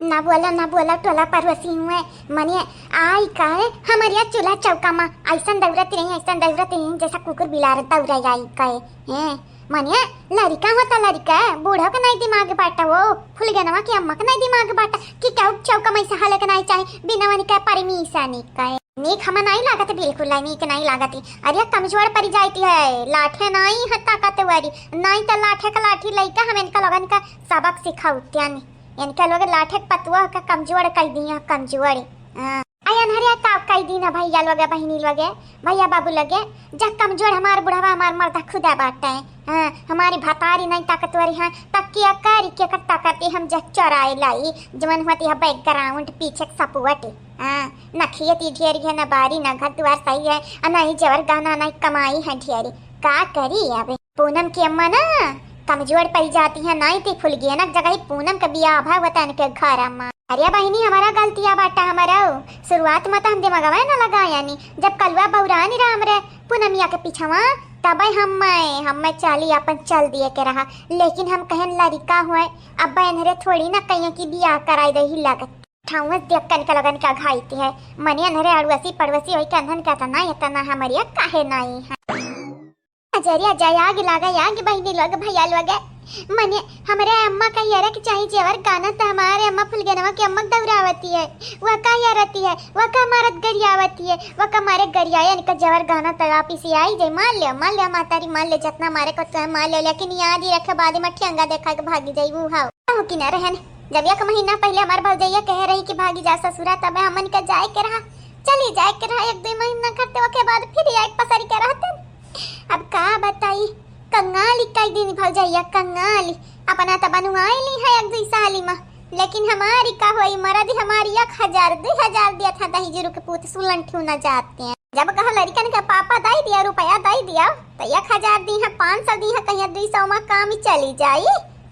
ना बोला, ना बोला, टोला पड़ोसी हुए, मने आई काहे हमरिया चूल्हा चौका मा ऐसन दौड़त रही, ऐसन दौड़त रही, जैसा कुकुर बिलार दौड़े आई काहे, हैं? मने लड़िका होता लड़िका, बूढ़ो के नहीं दिमाग बाटा, वो फुलगनवा के अम्मा के नहीं दिमाग बाटा कि केहू चौका मा ऐसे हले के नहीं चाही, बिना वनी के permission के। नीक हमें नहीं लागत, बिल्कुल नहीं, नीक नहीं लागत। अरे कमजोर पड़ी जाती है, लाठे नहीं है ताकतवरी, नहीं तो लाठे का लाठी लइका हम इनका लोगन का सबक सिखाउतियानी। इनका लोग लाठे के पतुआ के कमजोर कई दिया, कमजोर। हाँ। आई अनहरिया का कई दिन है भैया लोगे, बहिनी लोगे, भैया बाबू लोगे, जा कमजोर हमार बुढ़वा, हमार मर्दा खुदा बाटे। हाँ, हमारी भतारी नहीं ताकतवरी है, तब क्या करी, के कर ताकत हम जा चराए लाई, जवन होती है background पीछे के support। हाँ, न खेत ही ढेर है, न बारी, न घर दुआर सही है, आ न ही जेवर गहना, न ही कमाई है ढेरी। का करी अब? पूनम की अम्मा ना कमजोर पड़ी जाती है, नहीं ती फुलगेनक जगह ही पूनम का बियाह भा वतन के घर अम्मा। अरे बहिनी, हमारा गलतिया बाटा, हमारा शुरुआत में तो हम दिमागवा न लगाया नी, जब कलुआ बौरानी रहा हमरे पूनमिया के पीछवा, तबे हम मैं, हम मैं चाली अपन चल दिए के रहा, लेकिन हम कहन लड़िका हुए, अब एनहरे थोड़ी ना कहिए कि बियाह कराई दही लगत। ठाउस देख कन के लगन के अघाइत है। मने अनहरे अड़ुअसी पड़ुअसी होई के अनहन के तना, ये तना हमरिया काहे नाई है। अजरिया जाए आग लागे, आग बहिनी लोग, भैया लोग। मने हमरे अम्मा का यारे के चाही जेवर गहना, त हमारे अम्मा फुलगेनवा के अम्मा दौड़ावती है, वह का यारती है, वह का मारत गरियावती है, वह का मारे गरियाए इनका जेवर गहना तड़ापी से आई जाए, मार ले, मार ले मातारी, मार ले, जितना मारे को तो मार ले, लेकिन याद ही रखे, बाद में ठेंगा देखा के भागी जाई, वो हाव। हो कि ना रहन, जब एक महीना पहले हमार भौजैया कहे रही कि भागी जा ससुरा, तबे हमन के जाए के रहा, चली जाए के रहा। एक दो महीना करते, ओके बाद फिर एक पसरी के रहते। अब का बताई, कंगाली कई दिन भौजैया, कंगाली। अपना त बनवाई ली है एक दुई साली मा, लेकिन हमारी का होई, मरद हमारी एक हजार, दुई हजार दिया था दही जुरू के पूत सुलन ठू न जाते हैं। जब कहा लड़िकन के पापा दई दिया, रुपया दई दिया, त एक हजार दी है, पाँच सौ दी है, कहिया दुई सौ मा काम ही चली जाई।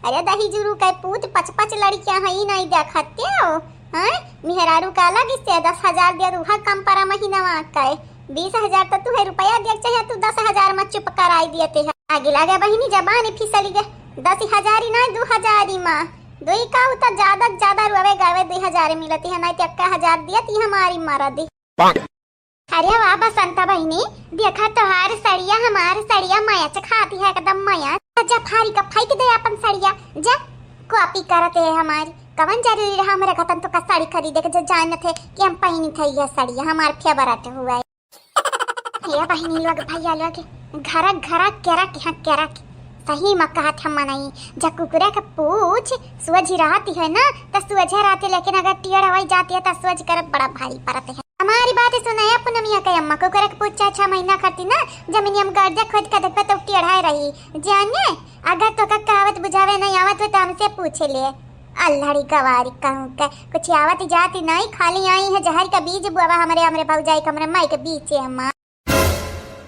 अरे दही जुरू के पूत पच पच लड़कियां हैं, ई नहीं देखते हो, हैं? मेहरारू का अलग से दस हजार दिया, उहा कम परा महीनवा के, बीस हजार तो तू है रुपया दिया, चाहे तू दस हजार मा चुप कराई दिए ते है। आगे लागे बहिनी जबान फिसली गे, दस हजार ही ना, दो हजार ही मा, दो ही का होता, ज्यादा से ज्यादा रुआवे गावे दो हजार मिलती है, नहीं तो एक हजार दिया ती हमारी मरद। अरे वाह बसंता बहिनी, देखा तोहार सड़िया हमार सड़िया मैच खाती है एकदम मैच। तो जा फारी का फेंक दे अपन सड़िया, जा कॉपी करत है हमारी। कवन जरूरी रहा हमरे घतन तो का साड़ी खरीदे के, जो जानत है कि हम पहिनी थे यह सड़िया, हमार favourite हुआ है। हे बहिनी लोग, भैया लोग, घरा घरा केरा के यहाँ केरा के सही में कहत हम मनई, जा कुकुरा के पूछ सोझी रहती है ना, त सोझे रहती, लेकिन अगर टेढ़ होई जाती है त सोझ करत बड़ा भारी पड़त है। हमारी बात सुनाया पूनमिया के अम्मा, कुकुरा के पूछ छह छह महीना करती ना, जमीनिया में गर्जा खोद के देखबे तो टेढ़ाए रही। जाने, अगर तोका कहावत बुझावे नहीं आवत हो तो हमसे पूछ ले। अल्हड़ी गवारी कहूँ के, कुछ आवत जाती नहीं, खाली आई है जहर का बीज बुआवा हमरे, हमरे भौजाई के, हमरे माई के बीच है अम्मा।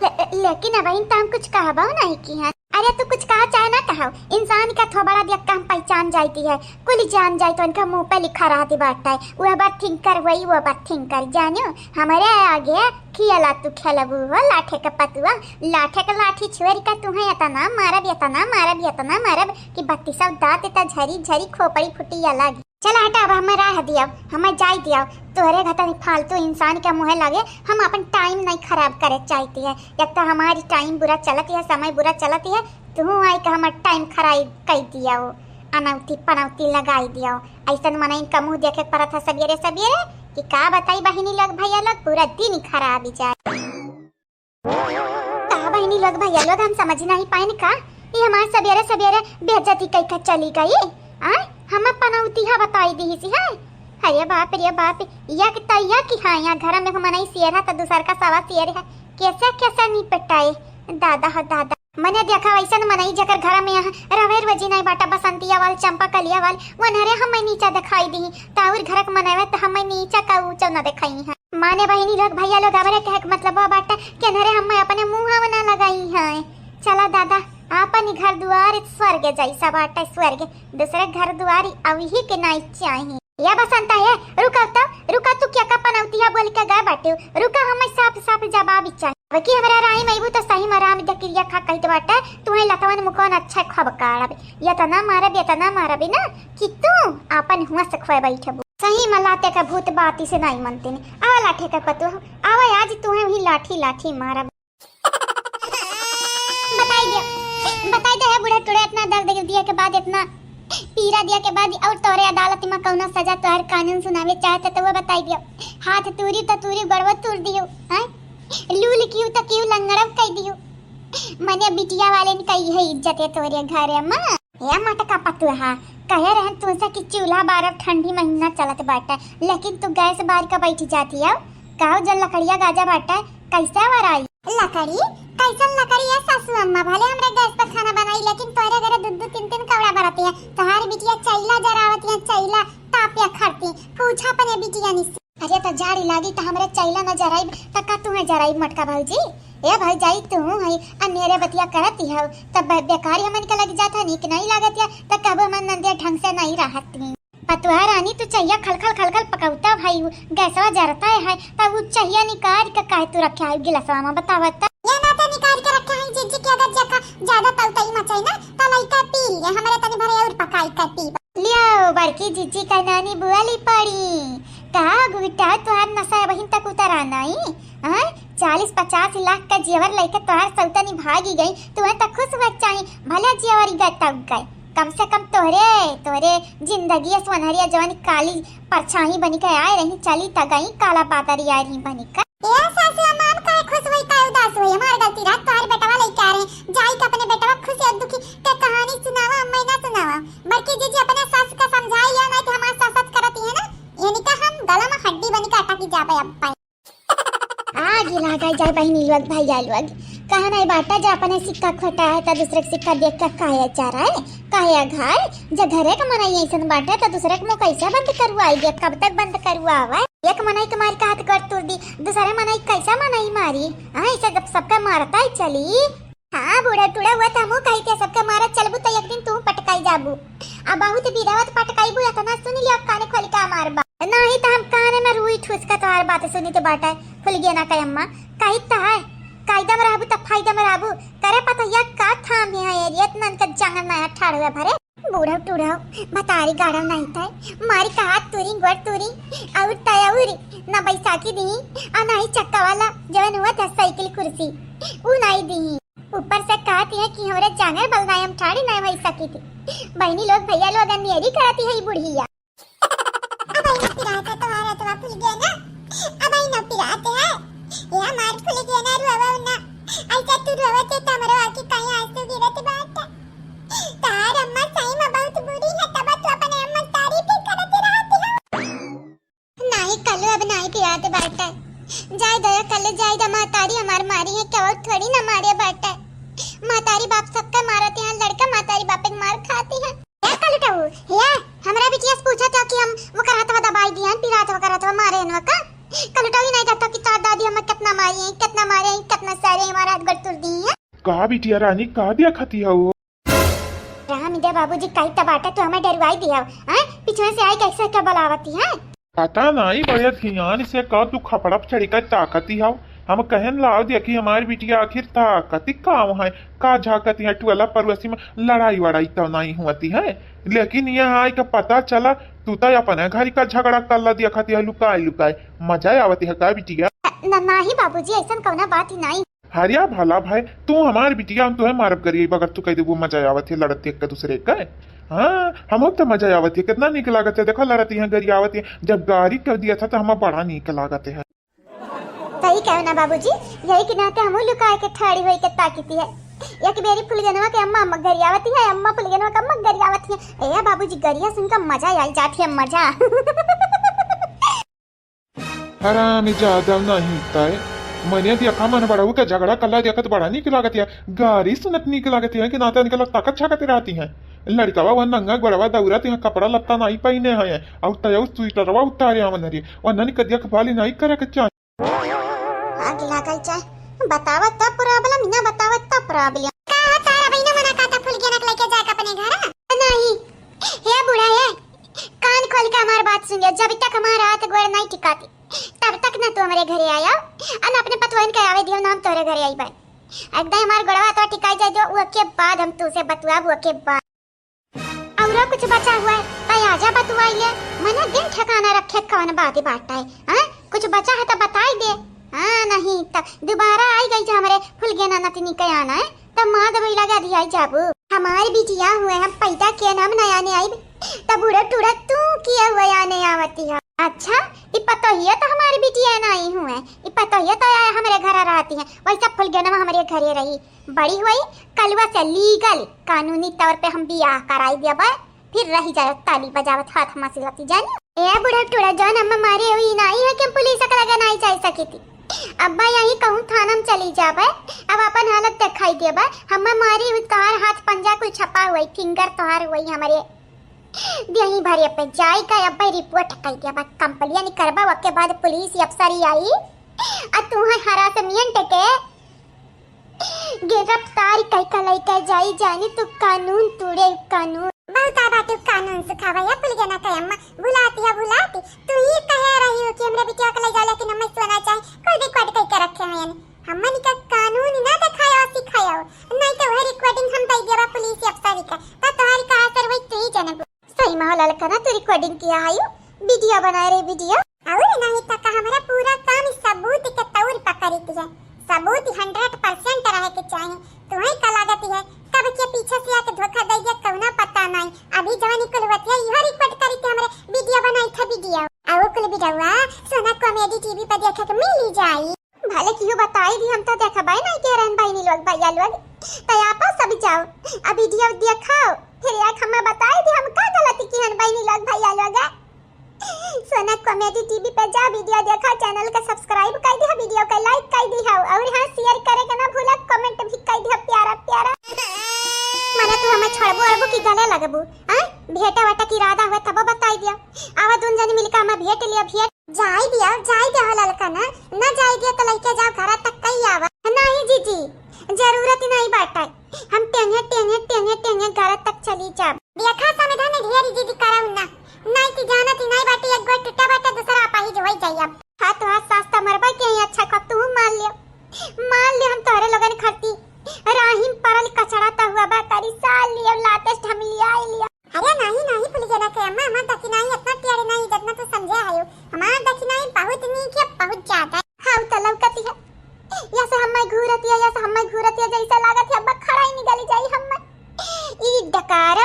ले-, लेकिन अबहिन त हम कुछ कहबो नहीं की हन। अरे तू कुछ कहा चाहे ना कहो, इंसान का थोबड़ा देख के हम पहचान जाती है, कुल जान जाए तो उनका मुंह पे लिखा रहती बात है, वो ओवर थिंकर हुई, वो ओवर थिंकर जानू, हमारे आगे खियाला तू खेलबू हो लाठे के पतुआ, लाठे के लाठी छोड़ के तुम्हें इतना मारब, इतना मारब, इतना मारब कि बत्तीसव दांत इतना झरी झरी खोपड़ी फुटी अलग। चला हटा, अब हमें राह दियाव, हमें जाई दियाव। तोहरे घतन फालतू इंसान के मुँहे लगे हम अपन टाइम नहीं खराब करे चाहती है। एक तो हमारी टाइम बुरा चलत है, समय बुरा चलत है, तू आई के हमार टाइम खराब कर दियाव, अनौती पनौती लगाई दियाव। ऐसन मनइन का मुँह देखे के पड़त है सबेरे सबेरे कि का बताई बहिनी लोग भैया लोग, पूरा दिन ही खराब ही जाए। का बहिनी लोग भैया लोग, हम समझ नहीं पाइन का, ये हमार सबेरे सबेरे बेइज्जती कई के चली गई। आय, हम पनौतिया बताई दी सी है। अरे बाप रे बाप, या कि तैया कि हाँ, यहाँ घर में मनई शेर है तो दूसर का सवा शेर है, कैसे कैसे निपटाए, दादा हो दादा। मने देखा वैसन मनई जेकर घर में यहाँ रवे रोजी नहीं बाटा, बसंतिया वाल, चंपा कलिया वाल, वनहरे हमें नीचा दिखाई दी, ताउर घर के मनवे तो हमें नीचा का ऊंचा न दिखाई है। माने बहिनी लोग, भैया लोग, हमरे कहे के मतलब बा बाटे कि अनहरे हम्मे अपने मुँह ना लगाई है। चला दादा, आपन ही घर दुआर स्वर्ग जैसा बाटे, स्वर्ग। दूसरे घर दुआर अवही के नाई चाही। या बसंता है, रुका तो, रुका, तू क्या का पनौतिया बोल के गए बाटे? रुका, हमें साफ साफ जवाब ही चाही। अब की हमरा राही में अइबू तो सही में राम दे क्रिया खा कहत बाटे, तुम्हें लतवन मुकौन अच्छा खब काढ़ब, इतना मारब, इतना मारब ना कि तू आपन हुआ से खोए बैठबू। सही में लाते का भूत बाती से नाई मनते ने। आवा लाठे का पतुआ, आवा आज तुहे वही लाठी लाठी मारब। बताई दे, बताई दे है बूढ़ा टूढ़ा, इतना दर्द दिया के बाद, इतना पीरा दिया के बाद और तोरे अदालत में कौनो सजा तोहर कानून सुनावे चाहते तो वो बताई दियो। हाथ तूरी तो तूरी, गड़वा तूर दियो, हैं? लूल कियो तो कियो लंगड़व कह दियो। मने बिटिया वाले ने कही है इज्जत है तोरे घरे में। ए मटका पतुहा, कहे रहन तुमसे कि चूल्हा बारब ठंडी महीना चलत बाटे, लेकिन तू गैस बार के बैठ जाती हो। कहो जो लकड़िया गाजा बाटे, कैसे वराई? लकड़ी? कैसन लकड़ी है सासू अम्मा? भले हमरे गैस पर खाना बनाई, लेकिन तोरे घरे दू दू तीन तीन कौड़ा बरती है। तोहार बिटिया चैला जरावत है, चैला तापिया खरती। पूछा अपने बिटिया निस्सी। अरे त जाड़ी लागी त हमरे चैला न जराइब त का तुहे जराइब मोटका भौजी? ए भौजाई तू है अन्हेरे बतिया करत हौ त बे-, बेकारी हमन के लग जात है, नीक नहीं लागत है त कहबो हमन नंदिया ढंग से नहीं रहत ही। पतुहा रानी तू चहिया खलखल खलखल पकौता भाई, उ गैसवा जरता है त उ चहिया निकाल के काहे तू रखे है गिलासवा में बतावत? ये ना तो निकाल के रखे है जीजी के अगर जका ज्यादा तौतई मचाई ना त लइका पी लिए, हमरे तनी भरे और पकाई कर पीब। लियो, बड़की जीजी का नानी बुआ ली पड़ी। का गुटा तोहार नशा अबहिन तक उतरा नाई? हाँ, चालीस पचास लाख का जेवर लइके तोहार सौतनी भागी गई, तुहे तक खुश हुआ चाही, भले जेवर गए तब गए। कम से कम तोहरे, तोहरे जिंदगी सोनहरिया जवन काली परछाई बनी के आए रही, चली त गई काला बादरी आए रही बनी का। ए सासू अम्मा, हम काहे खुश होई, काहे उदास होई? हमार गलती रहत, तोहार बेटवा लइके आ रहे, जाई के अपने बेटवा खुशी और दुखी के कहानी सुनावा, अम्मा ना सुनावा। बड़की जीजी अपने सास का समझाई लिया, नहीं तो हमार सास सास करत ही है ना, इनका हम गला में हड्डी बनी के अटक जाबे अब पाई। आगी लगाई जाए बहिनी लोग, भैया लोग, कहा नहीं बाटा जे अपने सिक्का खोटा है तो दूसरे के सिक्का देख के काहे चराए, काहे अघाए? जे घरे के मनई ऐसन बाटे तो दूसरे के मुंह कैसे बंद करवाई दे, कब तक बंद करवावे? एक मनई के मार के हाथ कर तोड़ दी, दूसरे मनई कैसे मनई मारी? हाँ, ऐसे जब सबका मारता ही चली। हाँ, बूढ़ा टूढ़ा हुआ तो हमहू कही के सबके मारत चलबू तो एक दिन तू पटकाई जाबू। आ बहुत बिरवत पटकाईबू, इतना सुन लिया, कान खोल के मारबा। नहीं तो हम कान में रुई ठूस के तोहार बात सुनी तो बाटे, फुलगेना का अम्मा। कही तो है, कायदा में रहबू तो फायदा में रहबू। करे पतोहिया का थाम है ये, इतना इनका जंगल नया ठाड़ हुआ भरे। बूढ़व टूढ़व, बतारी गाढ़व नहीं था, मारी का हाथ तुरी, गोड़ तुरी, और तयौरी, ना बैसाखी दी, आ ना ही चक्का वाला, जवन हुआ था साइकिल कुर्सी, ऊ नहीं दी। ऊपर से कहती है कि हमरे जांगर बल नाई हम ठाड़ी नहीं होई सकी थी। बहनी लोग, भैया लोग, अन्नेरी करती है ई बुढ़िया। अब आई ना पिरात है तुम्हारा, तो फूल गया ना, अब आई ना पिरात है, ये हमार फूल गया ना, रोवा ना, ऐसा तू रोवा थे, तमरो आके कहीं आंसू गिरत बात। तार अम्मा सही में बहुत बुरी है, तब तू अपने अम्मा तारीफ ही करत रहती हो। नाई कलू, अब नाई पिरात बाटे। जाए दया कलू, जाए दा, महतारी हमार मारी है, क्या वो थोड़ी ना मारे बाटे। महतारी बाप सबके मारत है, लड़का महतारी बाप के मार खाती है। हे कलुटऊ, हे, हमरा बिटिया से पूछा था कि हम वो करत हवा दबाई दिया, पिरात वो करत हवा मारे हन का? कलुटऊ ही नहीं कहता कि तार दादी हमें कितना मारी है, कितना मारे है, कितना सारे हमारा हाथ गोड़ तोड़ दी है। का बिटिया रानी, का देखति हउ? राम दे बाबूजी, कई त बाटे, तू हमें डरवाई दिया, हैं? पीछे से आई कैसे क्या बुलावती है? पता नहीं, बड़े ध्यान से का तू खपड़ा पे चढ़ी का ताकती हउ। हम कहन लाव देखी हमारी बिटिया आखिर ताकती का है, का झाकती है, टोला पड़ोसी में लड़ाई वड़ाई तो नहीं होती है, लेकिन यहाँ आई के पता चला तू तो अपने घर का झगड़ा कर ला देखती है लुकाई लुकाई। मजा आवती है का बिटिया? न, नहीं बाबूजी, ऐसन कौना बात ही नहीं। हरिया भला भाई, तू हमार बिटिया, हम तुहे मारब गरियाई, अगर तू कह देबू मजा आवत है लड़त एक दूसरे का। हाँ, हमहू तो मजा आवत है, कितना नीक लागत है। देखो लड़त यहाँ गरियावत है, जब गारी कर दिया था तो हमें बड़ा नीक लागत है। सही कहो ना बाबूजी, यही के नाते हमहू लुकाए के ठाड़ी होई के ताकती है। एक बेरी फुलगनवा के अम्मा, अम्मा गरियावती है, अम्मा फुलगनवा के अम्मा गरियावती है। ए बाबूजी, गरिया सुन के मजा आई जाती है, मजा। हराम ज्यादा नहीं तय। मने देखा मन बड़ऊ के झगड़ा कल्ला देखत बड़ा नीक लागत है, गारी सुनत नीक लागत है कि नाते इनके लोग ताकत छाकत रहती हैं। लड़कवा वह नंगा गोड़वा दौड़त है, कपड़ा लत्ता नहीं पहने हैं, और तय स्वेटरवा उतारे हमन रे, वह नन के देखभाल नहीं करे के चाही। आग लागल चाहे बतावत त problem, ना बतावत त problem। का हो तारा बहिना मना का त फुलगेना के लेके जाके अपने घर? नहीं, हे बूढ़ा, हे, कान खोल के हमार बात सुन लियो। जब तक हमार हाथ गोड़ नहीं टिकाती, तब तक ना तू हमरे घरे आया, अन अपने पतोहन के आवे दियो, ना हम तोरे घरे आई बाई। एकदम हमार गोड़वा तो टिकाई जाए दो, ओके बाद हम तू से बतुआब, ओके बाद। औरो कुछ बचा हुआ है, तो आजा बतुआई ले। मने दिन ठिकाना रखे कौन बात बात है, हाँ? कुछ बचा है तो बताई दे। हाँ, नहीं तो दोबारा आई गई जो हमरे फुलगेना नतनी के आना है, तो माँ दबई लगा दिया जाबू। हमार बिटिया हुए हम पैदा किए, हम नया ने आइब, तब बूढ़ा टूढ़ा तू किए हुए आने आवती है। अच्छा, ई पतोहिया तो हमारी बिटिया नहीं हुए, ई पतोहिया तो आए हमरे घर रहती है, वैसा फुलगेना हमरे घरे रही। बड़ी हुई, कलवा से legal, कानूनी तौर पे हम बियाह कराई देबे, फिर रही जाए ताली बजावत हाथ मसिलती जानी। ए बूढ़ा टूढ़ा, जौन अम्मा मारे हुई नाई है कि हम पुलिस के लगे नाई जाई सकी थी। अब्बा यही कहूँ थाना में चली जाबे, अब अपन हालत दिखाई देबे। हम्मा मारी हुई तोहार हाथ पंजा कुल छपा हुई, finger तोहार हुई हमरे देही भरे पे जाई का। अब्बा report कई देबे, complain करबा, ओके बाद पुलिस अफसर ही आई, आ तू है harassment के गिरफ्तार कई के लइके जाई जानी तू कानून तूड़े कानून। बहुत आ बाटे कानून सिखावा या फुलगेना के अम्मा, भुलाती है भुलाती। तू ही कहे रही हो कि हमरे बिटिया के ले जाओ, लेकिन हमें सोना चाहे, कोई record कई के रखे हैं। हमन का कानून ना दिखाया सिखाया, नहीं तो वह recording हम दे देबा पुलिस अफसर का, तो तोहरी का असर वही तू ही जनबू। सही में हो ललकना, तू recording किया है, video बनाए रे video। और नहीं तो का हमरा पूरा काम सबूत के तौर पर करे के है। सबूत hundred percent रहे के चाही। तुम्हें का लागत है, कब के पीछे से आके धोखा दे गया, कौना पता नहीं। अभी जवन कुल होती है, यह record करी के हमरे video बनाई था video। आ वो कुल videoवा सोना comedy T V पर देखे के मिली जाई। भले केहू बताई दी, हम तो देखबे नहीं के रहन बहिनी लोग, भैया लोग, तो आप सब जाओ, अब video देखाओ, फिर एक हमें बताई दी, हम का गलती की हन बहिनी लोग, भैया लोग। सोना comedy T V पे जा, video देखा, channel के subscribe कर दिया, video के like कर दिया, और हाँ, share करे के ना भूला, comment भी कर दिया प्यारा प्यारा। मने तू हमें छोड़बो अड़बो की गले लगबू, हाँ? भेंटे वाटे की इरादा हुए तब बताई दिया। आवा दोन जनी मिलकर हमें भेंट लिया, भेंट। जाई दिया, जाई दिया हो ललका ना, ना जाई दिया तो लइके जाओ घर तक कई आवा। नहीं जीजी, जरूरत ही नहीं बाटे, हम टेंगे टेंगे टेंगे टेंगे घर तक चली जाब। देखा समझा ने ढेर जिद करम ना, नहीं कि जानत ही नहीं बाटे, एक गोड़ टूटा बाटे, दूसरा अपाहिज होई जाई अब। हाँ तो हाँ, सास त मरबा के ही अच्छा, कब तू मान लियो, मान लियो, हम तोहरे लोगन खरती राहिम परल कचड़ा त हुआ बा करी, साल लियो लातेस ढमलियाई लियो। अरे नहीं, नहीं, फुलगेना के अम्मा, हमार दखिनाई इतना टेढ़ नहीं, जितना तू समझे आयो। हमार दखिनाई बहुत नीक है, बहुत ज्यादा। हाँ, उ त लौकती है। या से हम्मे घूरती है, या से हम्मे घूरती है, जैसे लागत है अब खड़ा ही निकली जाई हम्मे। ई डकार